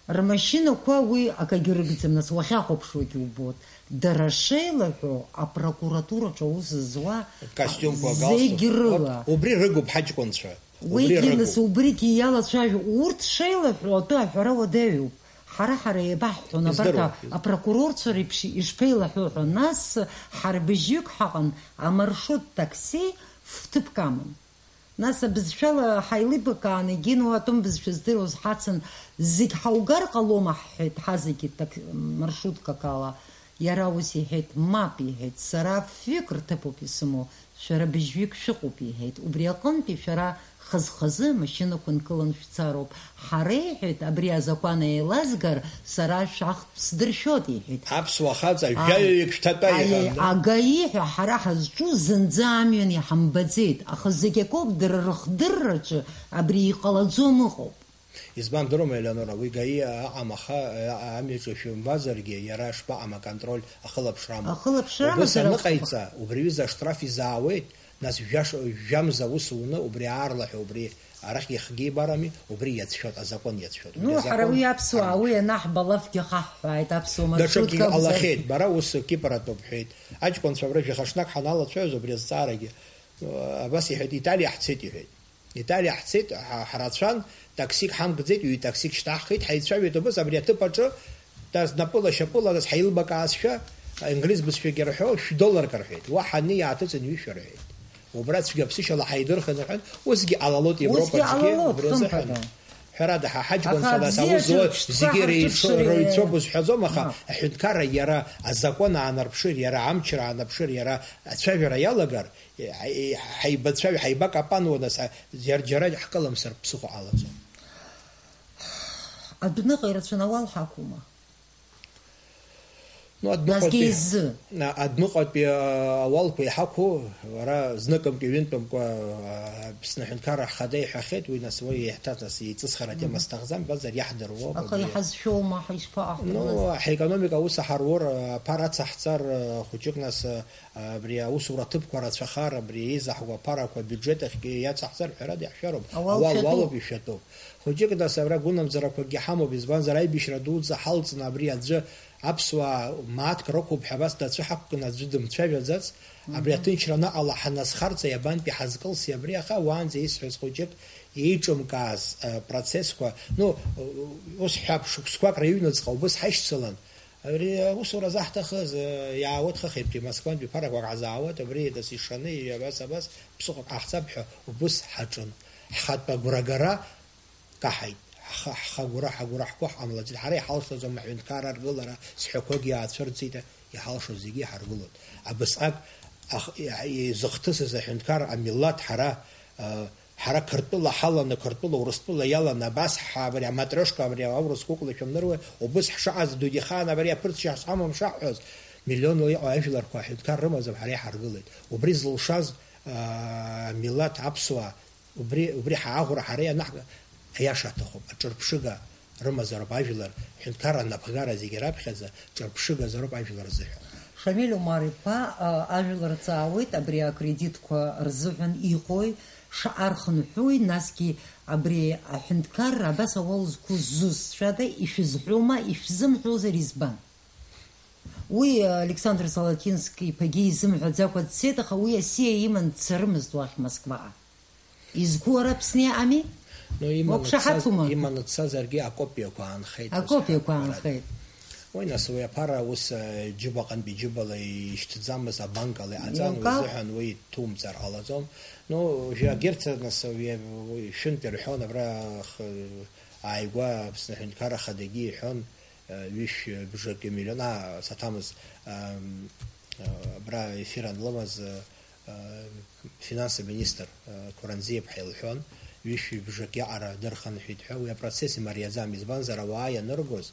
рмашьынақәа уи акагьы рыгӡам, нас уахьахәаԥшуагьы убоит. Дара шеилаҳәоу апрокуратураҿы аус зуа, костиумқәа, зегь галстук. Рыла. Уб-, убри рыгуп ҳаҷкәынцәа. Убри Уигьы рыгуп. Нас убригьы иалацәажәо, урҭ шеилаҳәо атәы аҳәара уадаҩуп. Ҳара-ҳара еибаҳҳәон, абарҭ Издыруеит. Апрокурорцәа реиԥш ишԥеилаҳәо ҳәа, нас ҳарбыжьҩык ҳаҟан, амаршрут такси ф-, ҭыԥк аман. Нас абызшәала ҳаилибакаан, егьин уа атәым бызшәа здыруаз ҳацын, зегь ҳаугар ҟалома ҳҳәеит, ҳазегьы так-, маршруткак ала. Иара ус иҳәеит, мап, иҳәеит, сара фҩык рҭыԥуп исымоу, шәара быжьҩык шәыҟоуп, иҳәеит, убри аҟынтәи шәара хаз-хазы амашьынақәа нкылан шәцароуп. Ҳара, иҳәеит, абри азакәан еилазгар, сара шәахтә сдыршәот, иҳәеит. Аԥсуа хаҵа Ай, жәаҩаҩык шәҭатәа, ай, иҳәан, да? Агаи ҳәа ҳара ҳазҿу зынӡа амҩан иҳамбаӡеит, аха зегь акоуп, дара рыхдырраҿы абри иҟалаӡом ыҟоуп. Избан бдыруама, Елеонора, уи гаи аҟам, аха, а-, амҩаҿы шәымбазаргьы, иара шԥаҟам, аконтроль, ахылаԥшра амоуп. Ахылаԥшра Убыс амазар акәхап. Аныҟаиҵа, убри аҩыза аштраф изаауеит, нас жәа-, жәамза аус уны, убри аарлаҳәа, убри арахь ихгьы ибарами, убри иацәшәоит, азакәан иацәшәоит. Убри Ну, ҳара азакәан уи аԥсуаа, ҳармышьҭ. Уи анахба лафгьы хаҳҳәааит, аԥсуа Даҽакгьы маршруткақәзар. Ҟалахьеит, бара ус Кипр атәуп ҳәеит. Аҷкәынцәа абра жәаха ҽнак ҳаналацәажәоз, убри азҵаарагьы, абас иҳәеит, Италиа ҳцеит, иҳәеит. Италиа ҳцеит, ҳа-, ҳрацәан, таксик ҳамкӡеит, ҩ-таксик шьҭаҳхит, ҳаицәажәеит убыс, абри аҭыԥ аҿы, нас напыла-шьапыла, нас ҳаилбакаазшәа, англиз бызшәагьы рҳәо, шәдолларк рҳәеит. Уа ҳани иааҭыҵын ҩышәа рҳәеит. Убра цәгьаԥсышьала ҳаидырхын рҳәан, усгьы ҟалалот Европа Усгьы зегьы ҟалалот, убри азыҳәан. Хымԥада. Ҳәарада, ҳа ҳаҷкәынцәа Аха нас абзиаҿы аус зуа ԥштәқәа зегьы реицәо-, ҳарҿыԥшыр, реицәоуп узҳәаӡом, аха Ма. Аҳәынҭқарра иара азакәан аанарԥшыр, иара амчра аанарԥшыр, иара ацәажәара иалагар, Ҳаи-, ҳаибацәажәа, ҳаибакапануа, нас, ҳа-, џьар-, џьара ҳкылымсыр ԥсыхәа ҟалаӡом. Адәныҟа ирацәаны ауал ҳақәума? Ну, адәныҟатәи, Насгьы изы. А, адәныҟатәи, а, ауалқәа иҳақәу, ара зныкымкәа, ҩынтәымкәа, а, Аԥсны аҳәынҭқарра ҳхада иҳәахьеит, уи нас уи иаҳҭаҵас еиҵысхара атема Мгм. Сҭахӡам, базар иаҳдыруа. Аха абри. Иҳазшәоума, ҳаишԥаҟаҳҵо? Ну, нас? Ҳаекономика аус аҳарур, а, ԥара ацаҳҵар, а, хәыҷык нас, а, Абри аусура аҭыԥқәа рацәахар, абри еизаҳго аԥарақәа абиуџьет ахьгьы иацаҳҵар, ҳәарада, иаҳшәароуп. Ауал Ауал шәатәуп. Уалоуп ишәатәуп. Хәыҷык, нас, абра гәынамӡарақәакгьы ҳамоуп, избанзар, аибашьра дуӡӡа ҳалҵны абри аӡәы аԥсуаа мааҭк рықәуп ҳәа абас дацәыҳақәкны аӡәы дымцәажәаӡац, абри Мгм. Аҭынчра аныҟала ҳаназхарҵа, иабантәи ҳазкылси абри, аха уаанӡа исҳәаз хәыҷык еиҿымкааз, э, процессқәа, ну, ус ҳәа шықәсқәак рыҩныҵҟа убыс ҳашьцылан, Ари аусура заҳҭахыз, иаауеит хыхьынтәи Москвантәи ԥарақәак ҳзаауеит, абри иаҵас ишаны, абас, абас, ԥсыхәак ҟаҳҵап ҳәа убыс ҳаҿын. Ҳхатә агәрагара каҳаит. Ҳхы, ҳхы агәра, ҳагәра ҳгәы ҳҟамлаӡеит. Ҳара иҳалшоз амаҳәынҭқарра аргылара сҳәақәагьы аацәырҵит, иҳалшоз зегьы иҳаргылон. Абысҟак ах-, и-, изыхҭысыз аҳәынҭқар амилаҭ ҳара, а, Ҳара Қырҭтәыла ҳаланы, Қырҭтәыла Урыстәыла иаланы, абас ҳа-, абри аматрешка, абри аурыс кукла шәымныруеи, убыс ҳшаҟаз, дунеихаан абри аԥырҵшьа ҳзҳамам шаҳҳәоз, миллионла иҟоу ажәларқәа аҳәынҭқар рымаӡам, ҳара иҳаргылеит. Убри зылшаз, аа, милаҭ аԥсуаа, убри, убри ҳааӷәра ҳара ианаҳга, аиаша аҭахуп, аҿырԥшыга рымазароуп ажәлар, ҳәынҭқарра анапхгара зегьы раԥхьаӡа ҿырԥшыгазароуп ажәлар рзыҳәан. Шамиль Омар-иԥа, а, ажәлар ҵаауеит, абри акредитқәа рзыҳәан иҟои, шаҟа рхынҳәуеи, насгьы абри аҳәынҭқарра абас ауал зқәу зусҭцәада, ишәызҳәома, ишәзымҳәозар избан? Уи, а, Александр Золотински-иԥагьы изымҳәаӡакәа дцеит, аха уи асиа иман дцарымызт уахь Москваҟа. Изқәу ара Аԥсны иҟами? Ну, иманы дцаз-, Уақәшаҳаҭума? Иманы дцазаргьы акопиақәа аанхеит, Акопиақәа ус ҳәа, аанхеит. Уи нас, уи аԥара ус, э, џьыбаҟантәи џьыбала ишьҭӡамыз абанк ала иҟаҵан, уи Еилкаауп. Азыҳәан уи ҭумҵар ҟалаӡом. Ну, уажәы агерцәа нас уи, уи шәынтә ирҳәон, абра х-, ааигәа Аԥсны аҳәынҭқарра ахадагьы иҳәон, э, ҩышә бжаки миллион, а, саҭамыз, ам, э, абра ефир анлымаз, э, афинанс аминистр, э, Қәаранӡиаԥҳа илҳәон, ҩышәи бжак иаҟара дырхынҳәит ҳәа. Уи апроцесс имариаӡам, избанзар, ауаа ианыргоз,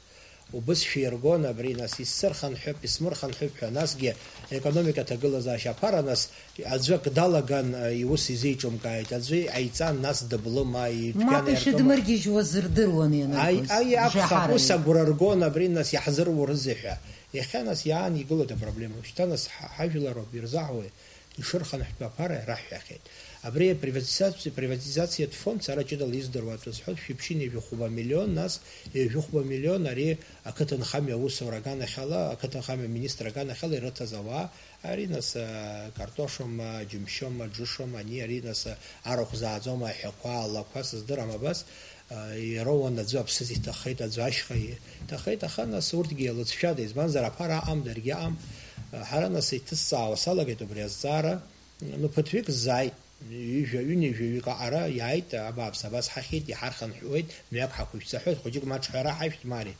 Убыс шәиргон абри, нас, исзырхынҳәып, исмырхынҳәып ҳәа, насгьы аекономика аҭагылазаашьа аԥара, нас, аӡәы ак далаган, э, иус изеиҿымкааит, аӡәы иҟаиҵан, нас дыблыма, итәгьан Мап иаиркыма. Ишьыдмыргьежьуаз рдыруан Ай, ианакәыз, ай, акәхап, ус жаҳараҩык. Агәра ргон абри, нас, иаҳзырур рзы ҳәа. Иахьа, нас, иаан игылоит апроблема. Шьҭа, нас, ҳа-, ҳажәлароуп ирзаҳауеи? Ишырхынҳәтәу аԥара раҳҳәахьеит. Абри априватизациа-, приватизациатә фонд, сара ҷыдала издыруа атәы сҳәоит, шәиԥшьыни жәохәба миллион, нас ҩажәохәба миллион ари ақыҭанхамҩа аусура аганахьала, ақыҭанхамҩа аминистр аганахьала ирыҭаз ауаа, ари, нас, а, картошома, џьымшьома, џышома, ани, ари, нас, а, арахә зааӡома, аҳәақәа, алақәа, сыздырам абас, а, ироуан, аӡәы аԥсыӡ иҭахеит, аӡәы ашьха иҭахеит, аха, нас, урҭгьы иалыҵшәада, избанзар, аԥара аҟам, даргьы аҟам. А, ҳара, нас, иҭысҵаауа салагеит убри азҵаара. Ну, ԥыҭҩык ззааит, ҩажәа, ҩынҩажәаҩык аҟара иааит, абааԥс, абас ҳахьеит, иҳархынҳәуеит, мҩак ҳақәышәҵа ҳәа, хәыҷык ма ҽҳәара ҳашәҭ, мари.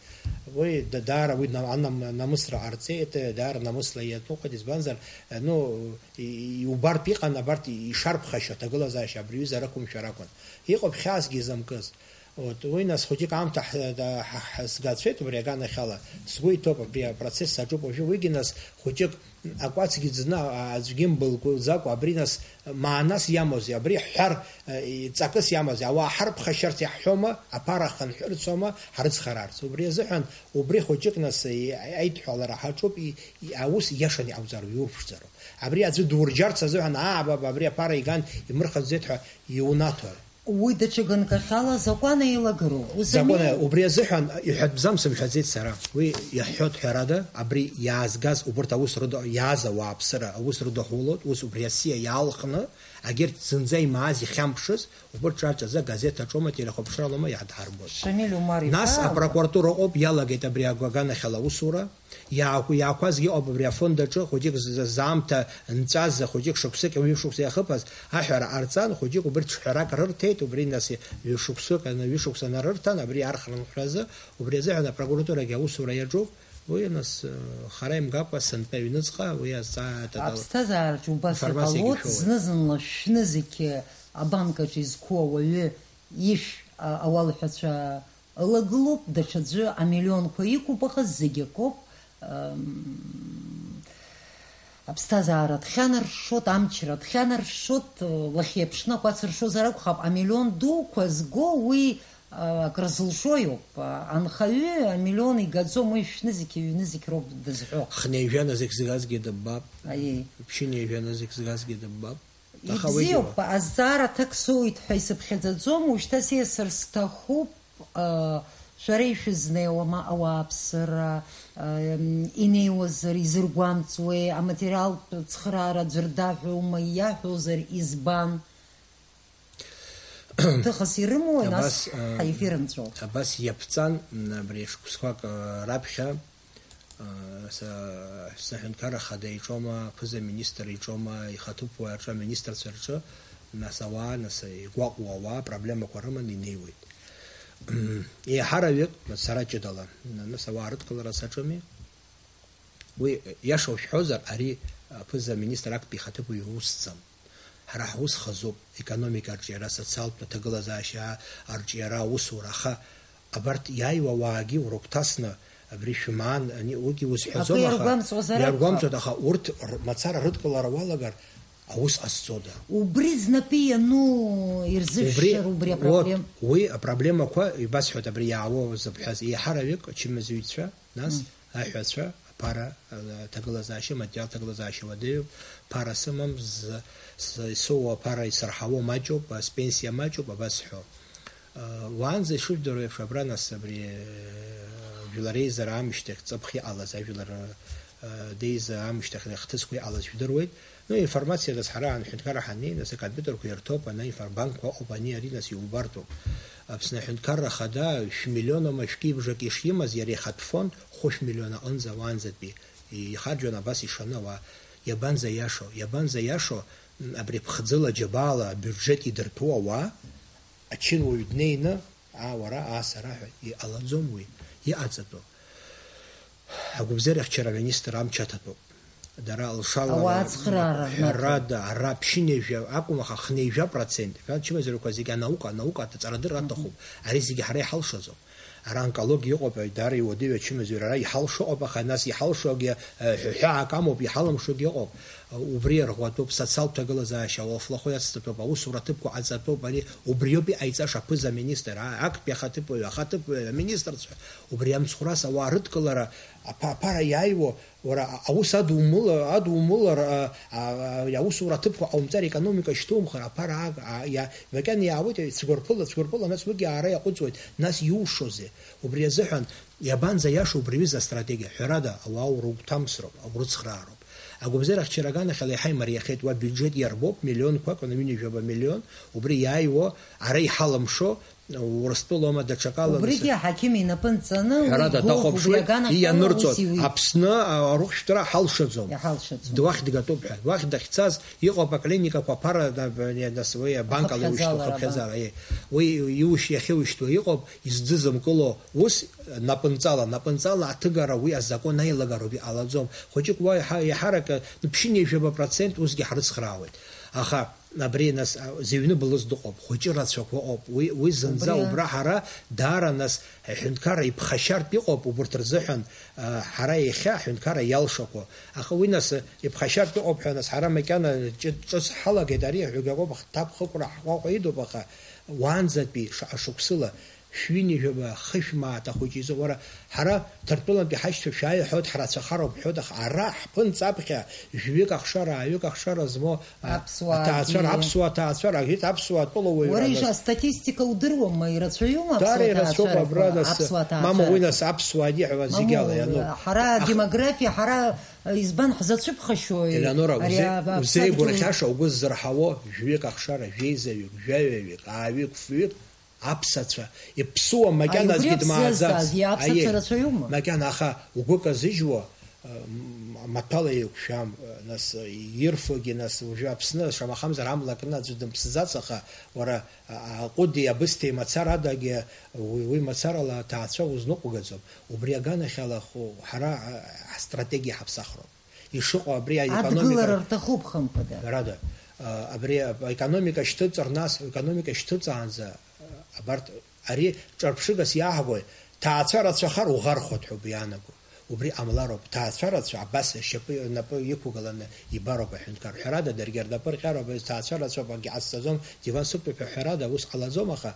Уи да-, даара уи на-, анам-, намысра ҟарҵеит, даара намысла иаҭәыхәеит, избанзар, ну, и-, и-, иубартә иҟан, абарҭ ишарԥхашьо аҭагылазаашьа абри аҩыза рақәымшәар акәын. Иҟоуп хьаасгьы изымкыз. Вот, уи нас хәыҷык аамҭа ҳ-, ҳ-, ҳ-, сгацәеит убри аганахьала. Сгәы иҭоуп, абри апроцесс аҿуп уажәы. Уигьы нас хәыҷык акәацгьы ӡны, а-, аӡәгьы мбылгәаӡакәа, абри нас маанас иамоузеи, абри ҳҳәар, э, ҵакыс иамоузеи, ауаа ҳарԥхашьарц иаҳҳәома, аԥара хынҳәырцома, ҳрыцхраарц? Убри азыҳәан, убри хәыҷык нас, э, аидҳәалара ҳаҿуп, и-, и-, аус иашаны иҟауҵароуп, иурԥшӡароуп. Абри аӡәы дурџьарц азыҳәан, аа, баба, абри аԥара иган, имырхаӡеит ҳәа иунаҭо. Уи даҽа ганкахьала азакәан еилагароуп. Узами? Закәан, убри азыҳәан иҳәатәӡам сымҳәаӡеит сара. Уи иаҳҳәоит ҳәарада, абри иаазгаз, убарҭ аус рыда, иааз ауааԥсыра аус рыдаҳулоит, ус убри асиа иаалхны, агьырҭ зынӡа имааз, ихьамԥшыз, убарҭ ҿарҵаӡа газеҭ аҿоума, телехәаԥшралоума, иаадҳарбоит. Шамиль Умар-иԥа. Нас апрокуратура ыҟоуп, иалагеит абри агәаганахьала аусура. Иаақәа-, иаақәазгьы ыҟоуп абри афонд аҿы, хәыҷык з-, з-, заамҭа нҵәазы, хәыҷык шықәсык, ҩышықәса иахыԥаз аҳәара ҟарҵан, хәыҷык убырҭ ҽҳәарак рырҭеит, убри нас ҩышықәсык аны, ҩышықәса нарырҭан, абри архрынхәразы, убри азыҳәан апрокуратурагьы аусура иаҿуп, уи нас, э, хара имгакәа сынтәа аҩныҵҟа уи азҵаа тата-, Аԥсҭазаараҿы убас информациагьы иҟалоит, шәоуеит. Зны-зынла шәнызқь абанк аҿы изқәу ауаҩы ишә, а, ауалҳәацәа Лагылоуп, даҽаӡәы амиллионқәа иқәуп, аха зегь акоуп. Ам, аԥсҭазаара дхьанаршшот, амчра дхьанаршшот, лахьеиԥшны акәац ршозар акәхап, амиллион дуқәа зго уи, а, акры зылшо иоуп. А, анхаҩы амиллион игаӡом, уи шәнызқь, ҩнызқь роуп дызҳәо. Хнеижәа нызқь згазгьы дыббап. Аиеи. Ԥшьынҩажәа нызқь згазгьы дыббап. Аха уигьы Ибзиоуп, уа- азҵаара аҭак соуит ҳәа исыԥхьаӡаӡом, ушьҭа сиасыр сҭахуп, а, шәара ишәызнеиуама ауааԥсыра, а, м, инеиуазар изыргәамҵуеи, аматериалтә цхыраара аӡәыр даҳәоума, иаҳәозар избан? Ҭыхас ирымоуи, нас Абас, а, ҳаефир нҵәо? Абас иаԥҵан, м, абри шықәсқәак, а, раԥхьа, Са-, сыҳәынҭқарра хада иҿоума, аԥыза-министр иҿоума, ихаҭыԥуаҩ аҿы, аминистрцәа рҿы, нас, ауаа, нас, игәаҟуа ауаа проблемақәа рыманы инеиуеит. Еиҳараҩык, сара ҷыдала, нас, ауаа рыдкылара саҿыми. Уи, иаша ушәҳәозар, ари аԥыза-министр актәи ихаҭыԥуаҩ иусӡам. Ҳара ҳус хазуп, економика арҿиара, асоциалтә аҭагылазаашьа арҿиара, аусура, аха абарҭ иааиуа ауаагьы урыгәҭасны, абри шәымаан, ани, уигьы узҳәаӡом, Акы аха иаргәамҵуазар акәхап. Иаргәамҵуеит, аха урҭ р-, мацара рыдкылара уалагар, аус ҟазҵода? Убри знапы иану ирзышәшьыр убри, убри вот, апроблем-, уи апроблемақәа, ибасҳәоит, абри иаауа зыбҳәаз, еиҳараҩык ачымазаҩцәа, нас, Мм. Аҳәацәа, аԥара, а, аҭагылазаашьа, аматериалтә ҭагылазаашьа уадаҩуп, ԥара сымам, з-, с-, исоуа аԥара исырҳауа маҷуп, а, спенсиа маҷуп, абасҳәо. А, уаанӡа ишыжәдыруа еиԥш, абра нас абри, а, жәлар реизара аамышьҭахь ҵыԥх иҟалаз, ажәлар, а, деиза аамышьҭахь ахҭысқәа иҟалаз жәдыруеит. Ну, информациа, нас, ҳара аҳәынҭқарра ҳаннеи, нас, акомпиутерқәа ирҭоуп, ана информбанкқәа ыҟоуп, ани, ари, нас, иубартәуп. Аԥсны аҳәынҭқарра Хада шә-миллионома шәкьыбжак ишимаз, иара ихатә фонд хәышә миллион аҟынӡа уаанӡатәи ихарџьуан абас ишаны ауаа. Иабанӡаиашоу, иабанӡаиашоу, м, абри ԥхӡыла, џьабаала абиуџьеҭ идырҭәу ауаа, ачынуаҩ днеины, аа, уара, аа, сара ҳәа, иҟалаӡом уи, иҟаҵатәу. Агәабзиарахьчара аминистр амч аҭатәуп. Дара лшала Ауаа ацхыраара рнаҭоит. Ҳәарада, ара ԥшьынҩажәа акәым, аха хынҩажәа процент, ачымазаҩрақәа зегьы анаука, анаука аҭҵаарадырра Мгм. аҭахуп. Ари зегьы ҳара иҳалшаӡом. Ара онкологиа ыҟоуп, даара иуадаҩу ачымазаҩра, ара иҳалшо ыҟоуп, аха нас иҳалшогьы, э, ҳәа-, ҳәаак амоуп, иҳалымшогьы ыҟоуп. Убри иарӷәӷәатәуп, социалтә ҭагылазаашьа, ауалфлахәы иацҵатәуп, аусура ҭыԥқәа ҟаҵатәуп, ари убриоуп иҟаиҵаша аԥыза-министр, а-, актәи ахаҭыԥуаҩ, ахаҭыԥуаҩ, аминистрцәа, убри амцхәрас ауаа рыдкылара, аԥа-, аԥара иааиуа, уара, а-, аус адумыла-, адумылар, а, а, а, аусура аҭыԥқәа ҟаумҵар, економика шьҭумхыр, аԥара аг-, а, иа-, макьана иаауеит, цәгәарԥыла, цәгәарԥыла, нас уигьы аара иаҟәыҵуеит, нас иушозеи? Убри азыҳәан, иабанӡаиашоу убри аҩыза астратегиа? Ҳәарада, ауаа урыгәҭамсроуп, урыцхраароуп. Агәабзиара ахьчара аганахьала иаҳа имариахеит, уа биуџьет иарбоуп, миллионқәак, ҩынҩажәаба миллион, убри иааиуа, ара иҳалымшо, Урыстәылоума, даҽакала, нас. Убригьы аҳақьым инапы нҵаны, уи Ҳәарада, гәыӷ-, дахәаԥшуеит, убри аганахьала ианырҵоит, ус иуит. Аԥсны, а, арыхәшәтәра ҳалшаӡом. Иҳалшаӡом. Уахь дгатәуп ҳәа. Уахь дахьцаз, иҟоуп аклиникақәа аԥара, да, б-, не, нас, уи абанк ала ишьҭоу, ахыԥхьаӡалара, ахыԥхьаӡара, абанк. Е. Уи иушь-, иахьеушьҭуа иҟоуп, изӡызымкыло, ус, напынҵала, напынҵала аҭыгара, уи азакәан аилагароуп, иҟалаӡом. Хәыҷык уа иаҳа-, иаҳарак, ԥшьынҩажәаба процент усгьы ҳрыцхраауеит. Аха Абри, нас, а, зыҩны былыз дыҟоуп, хәыҷы рацәақәа ыҟоуп. Уи, уи зынӡа Убри убра ҳара даара, нас, аҳәынҭқарра иԥхашьартә иҟоуп убырҭ рзыҳәан, а, ҳара иахьа аҳәынҭқарра иалшақәо. Аха уи, нас, иԥхашьартә иҟоуп ҳәа, нас, ҳара макьана ҷы-, ҿыц ҳалагеит, ари ҳҩагақәа ҭакԥхықәра ҳҟәаҟәа идоуп, аха уаанӡатәи шаҟа шықәсыла Шәҩынҩажәаба, хышә мааҭ ахәыҷы изы, уара, ҳара Ҭырқәтәылантәи ҳашьцәа шәааи ҳҳәоит, ҳрацәахароуп ҳҳәоит, аха ара ҳԥынҵаԥхьа жәаҩык ахшара, ааҩык ахшара змоу, а, Аԥсуаагьы. Аҭаацәара, аԥсуа ҭаацәара, аҳәеит, аԥсуа атәылауаҩра Уара нас. Ижа астатистика удыруама, ирацәаҩума Даара аԥсуа ирацәоуп ҭаацәарақәа, абра нас, аԥсуа мама, уи ҭаацәарақәа? Нас аԥсуаагьы ҳәа зегьы Мамоу, ала иануп. Ҳара Аха адемографиа, ҳара избан ҳзацәыԥхашьои? Елеонора, ари узеи-, аб-, аԥсадгьыл узеигәырӷьаша, угәы ззырҳауа, жәҩык ахшара, жәеизаҩык, жәаҩаҩык, ааҩык, фҩык, Аԥсацәа, иԥсуа макьаназгьы убри дмааӡац. Аԥсазааз, иаԥсацәа Аиеи, рацәаҩума? Макьана аха угәы казыжьуа, м, маҭәала еиқәшәам, нас ирфогьы, нас уажәы Аԥсны, шамахамзар, амла кны аӡәы дымԥсӡац, аха уара, а, аҟәыди абысҭеи мацарадагьы, уи, уи мацарала аҭаацәа узныҟәгаӡом. Убри аганахьала ху-, ҳара, а, ҳстратегиа ҳаԥсахроуп. Ишыҟоу абри аекономика Адгылара рҭахуп, хымԥада. Ҳәарада, а, абри аекономика шьҭыҵыр, нас, аекономика шьҭыҵаанӡа, а, абарҭ, ари ҿырԥшыгас иааҳгои, ҭаацәа рацәахар уӷархоит ҳәа убри иаанаго. Убри ҟамлароуп. Ҭаацәа рацәа абас ашьапы, напы иқәгыланы ибароуп аҳәынҭқар. Ҳәарада, даргьы рнапы рҟьароуп, ҭаацәа рацәоуп, акгьы ҟасҵаӡом, диван сықәтәоуп ҳәа ҳәарада, ус ҟалаӡом, аха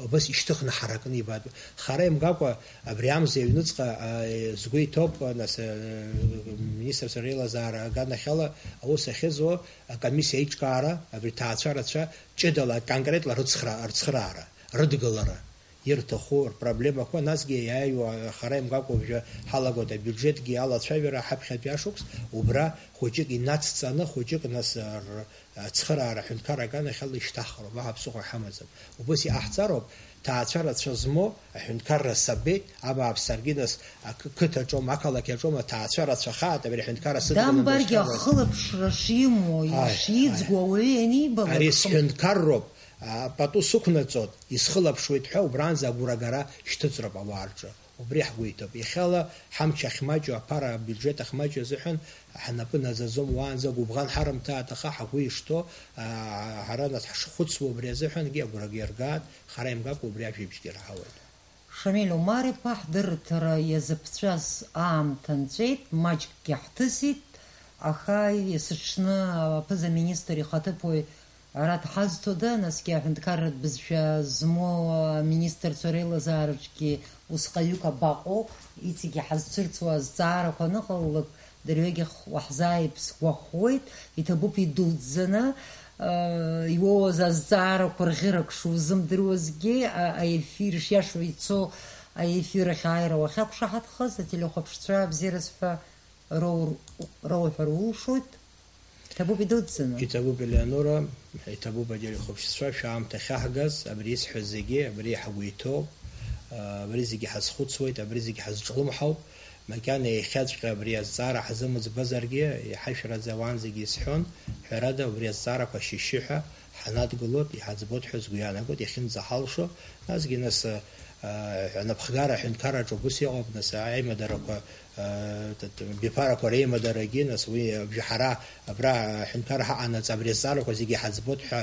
Убас ишьҭыхны ҳаракны ибатәуп. Хара имгакәа, абри амза аҩныҵҟа, а, згәы иҭоуп, нас, а, министрцәа реилазаара аганахьала аус ахьызуа акомиссиа аиҿкаара, абри ҭаацәа рацәа ҷыдала, конкретла рыцхра-, рыцхраара, рыдгылара, ирҭаху рпроблемақәа, насгьы иааиуа хара имгакәа уажәы ҳалагоит абиуџьетгьы алацәажәара ҳаԥхьатәи ашықәс, убра хәыҷык инацҵаны, хәыҷык, нас, р-, Ацхыраара аҳәынҭқарра аганахьала ишьҭаҳхроуп, уаҳа ԥсыхәа ҳамаӡам. Убас иҟаҳҵароуп, ҭаацәа рацәа змоу аҳәынҭқарра сабеит, абааԥс, саргьы нас ақы-, қыҭаҿоума, ақалақь аҿоума, ҭаацәа рацәахааит, абри аҳәынҭқарра сыдгыланы Дамбаргьы дашьҭалоит. Ахылаԥшра шимоу, Ааи, ишиӡго ааи. Ауаҩы ианиба, Ари лыхы- сҳәынҭқарроуп, а, пату сықәнаҵоит, исхылаԥшуеит ҳәа, убранӡа агәрагара шьҭыҵроуп ауаа рҿы. Убри ҳгәы иҭоуп. Иахьала ҳамч ахьмаҷу, аԥара абиуџьет ахьмаҷу азыҳәан ҳнапы наӡаӡом, уаанӡа гәыбӷан ҳарымҭааит, аха ҳгәы ишҭоу, аа, ҳара нас ҳшхәыцуа убри азыҳәангьы агәрагьы ргааит, хара имгакәа убри ажәабжьгьы раҳауеит. Шамиль Омар-иԥа, ҳдырраҭара иазыԥҵәаз аамҭа нҵәеит, маҷкгьы ҳҭысит, аха есыҽны аԥыза-министр ихаҭыԥуаҩ Ара дҳазҭода, насгьы аҳәынҭқарратә бызшәа змоу аминистрцәа реилазаараҿгьы усҟаҩык абаҟоу, иҵегьы ҳазцәырҵуа азҵаарақәа аныҟалалак, дырҩегьых уаҳзааип сгәахәуеит, иҭабуп идуӡӡаны, э, иуоуаз азҵаарақәа рӷьырак шузымдыруазгьы, а-, аефир шиашоу ицо аефир ахь ааира уахьақәшаҳаҭхаз, ателехәаԥшцәа абзиараз ҳәа роур-, роуҳәар улшоит. Иҭабуп идуӡӡаны. Иҭабуп, Елеонора, иҭабуп, ателехәаԥшцәа, шәаамҭа ахьаҳгаз, абри исҳәаз зегьы, абри ҳгәы иҭоуп, абри зегьы ҳазхәыцуеит, абри зегьы ҳазҿлымҳауп. Макьана иахьаҵәҟьа абри азҵаара ҳзымыӡбазаргьы, иҳашәараӡа уаанӡагьы исҳәон, ҳәарада, убри азҵаарақәа шьышьшьыҳәа ҳанадгылоит, иҳаӡбоит ҳәа сгәы иаанагоит, иахьынӡаҳалшо, насгьы нас, Анапхгара аҳәынҭқарраҿы убыс иҟоуп, нас, аимадарақәа, биԥарақәа реимадарагьы, нас, уи абжьаҳара абра аҳәынҭқарра ҳаҟанаҵ, абри азҵаарақәа зегьы ҳаӡбоит ҳәа,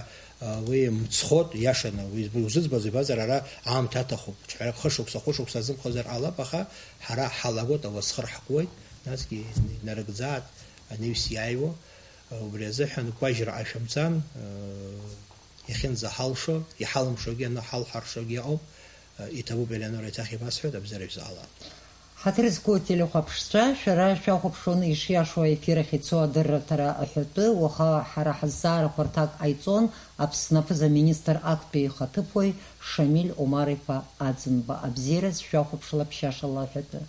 уи мцхәык, иашаны, уи узыӡбаз, ибазар, ара аамҭа аҭахуп. Ҽҳәарак, хышықәса, хәышықәса азымхозар ҟалап, аха ҳара ҳалагоит, ауасхыр ҳкуеит, насгьы инарыгӡааит, анаҩс иааиуа. Убри азыҳәан гәажьра ҟашәымҵан, иахьынӡаҳалшо, иҳалымшогьы, анаҳалҳаршогьы ыҟоуп, иҭабуп, Елеонора, еиҭах ибасҳәоит, абзиара шәзаала. Ҳаҭыр зқәу ателехәаԥшцәа, шәара шәахәаԥшуан ишиашоу аефир ахь ицо адырраҭара аҳәатәы, уаха ҳара ҳазҵаарақәа рҭак ҟаиҵон Аԥсны аԥыза-министр актәи ихаҭыԥуаҩ Шамиль Омар-иԥа Аӡынба. Абзиараз шәахәаԥшла ԥшьашала аҳәатәы.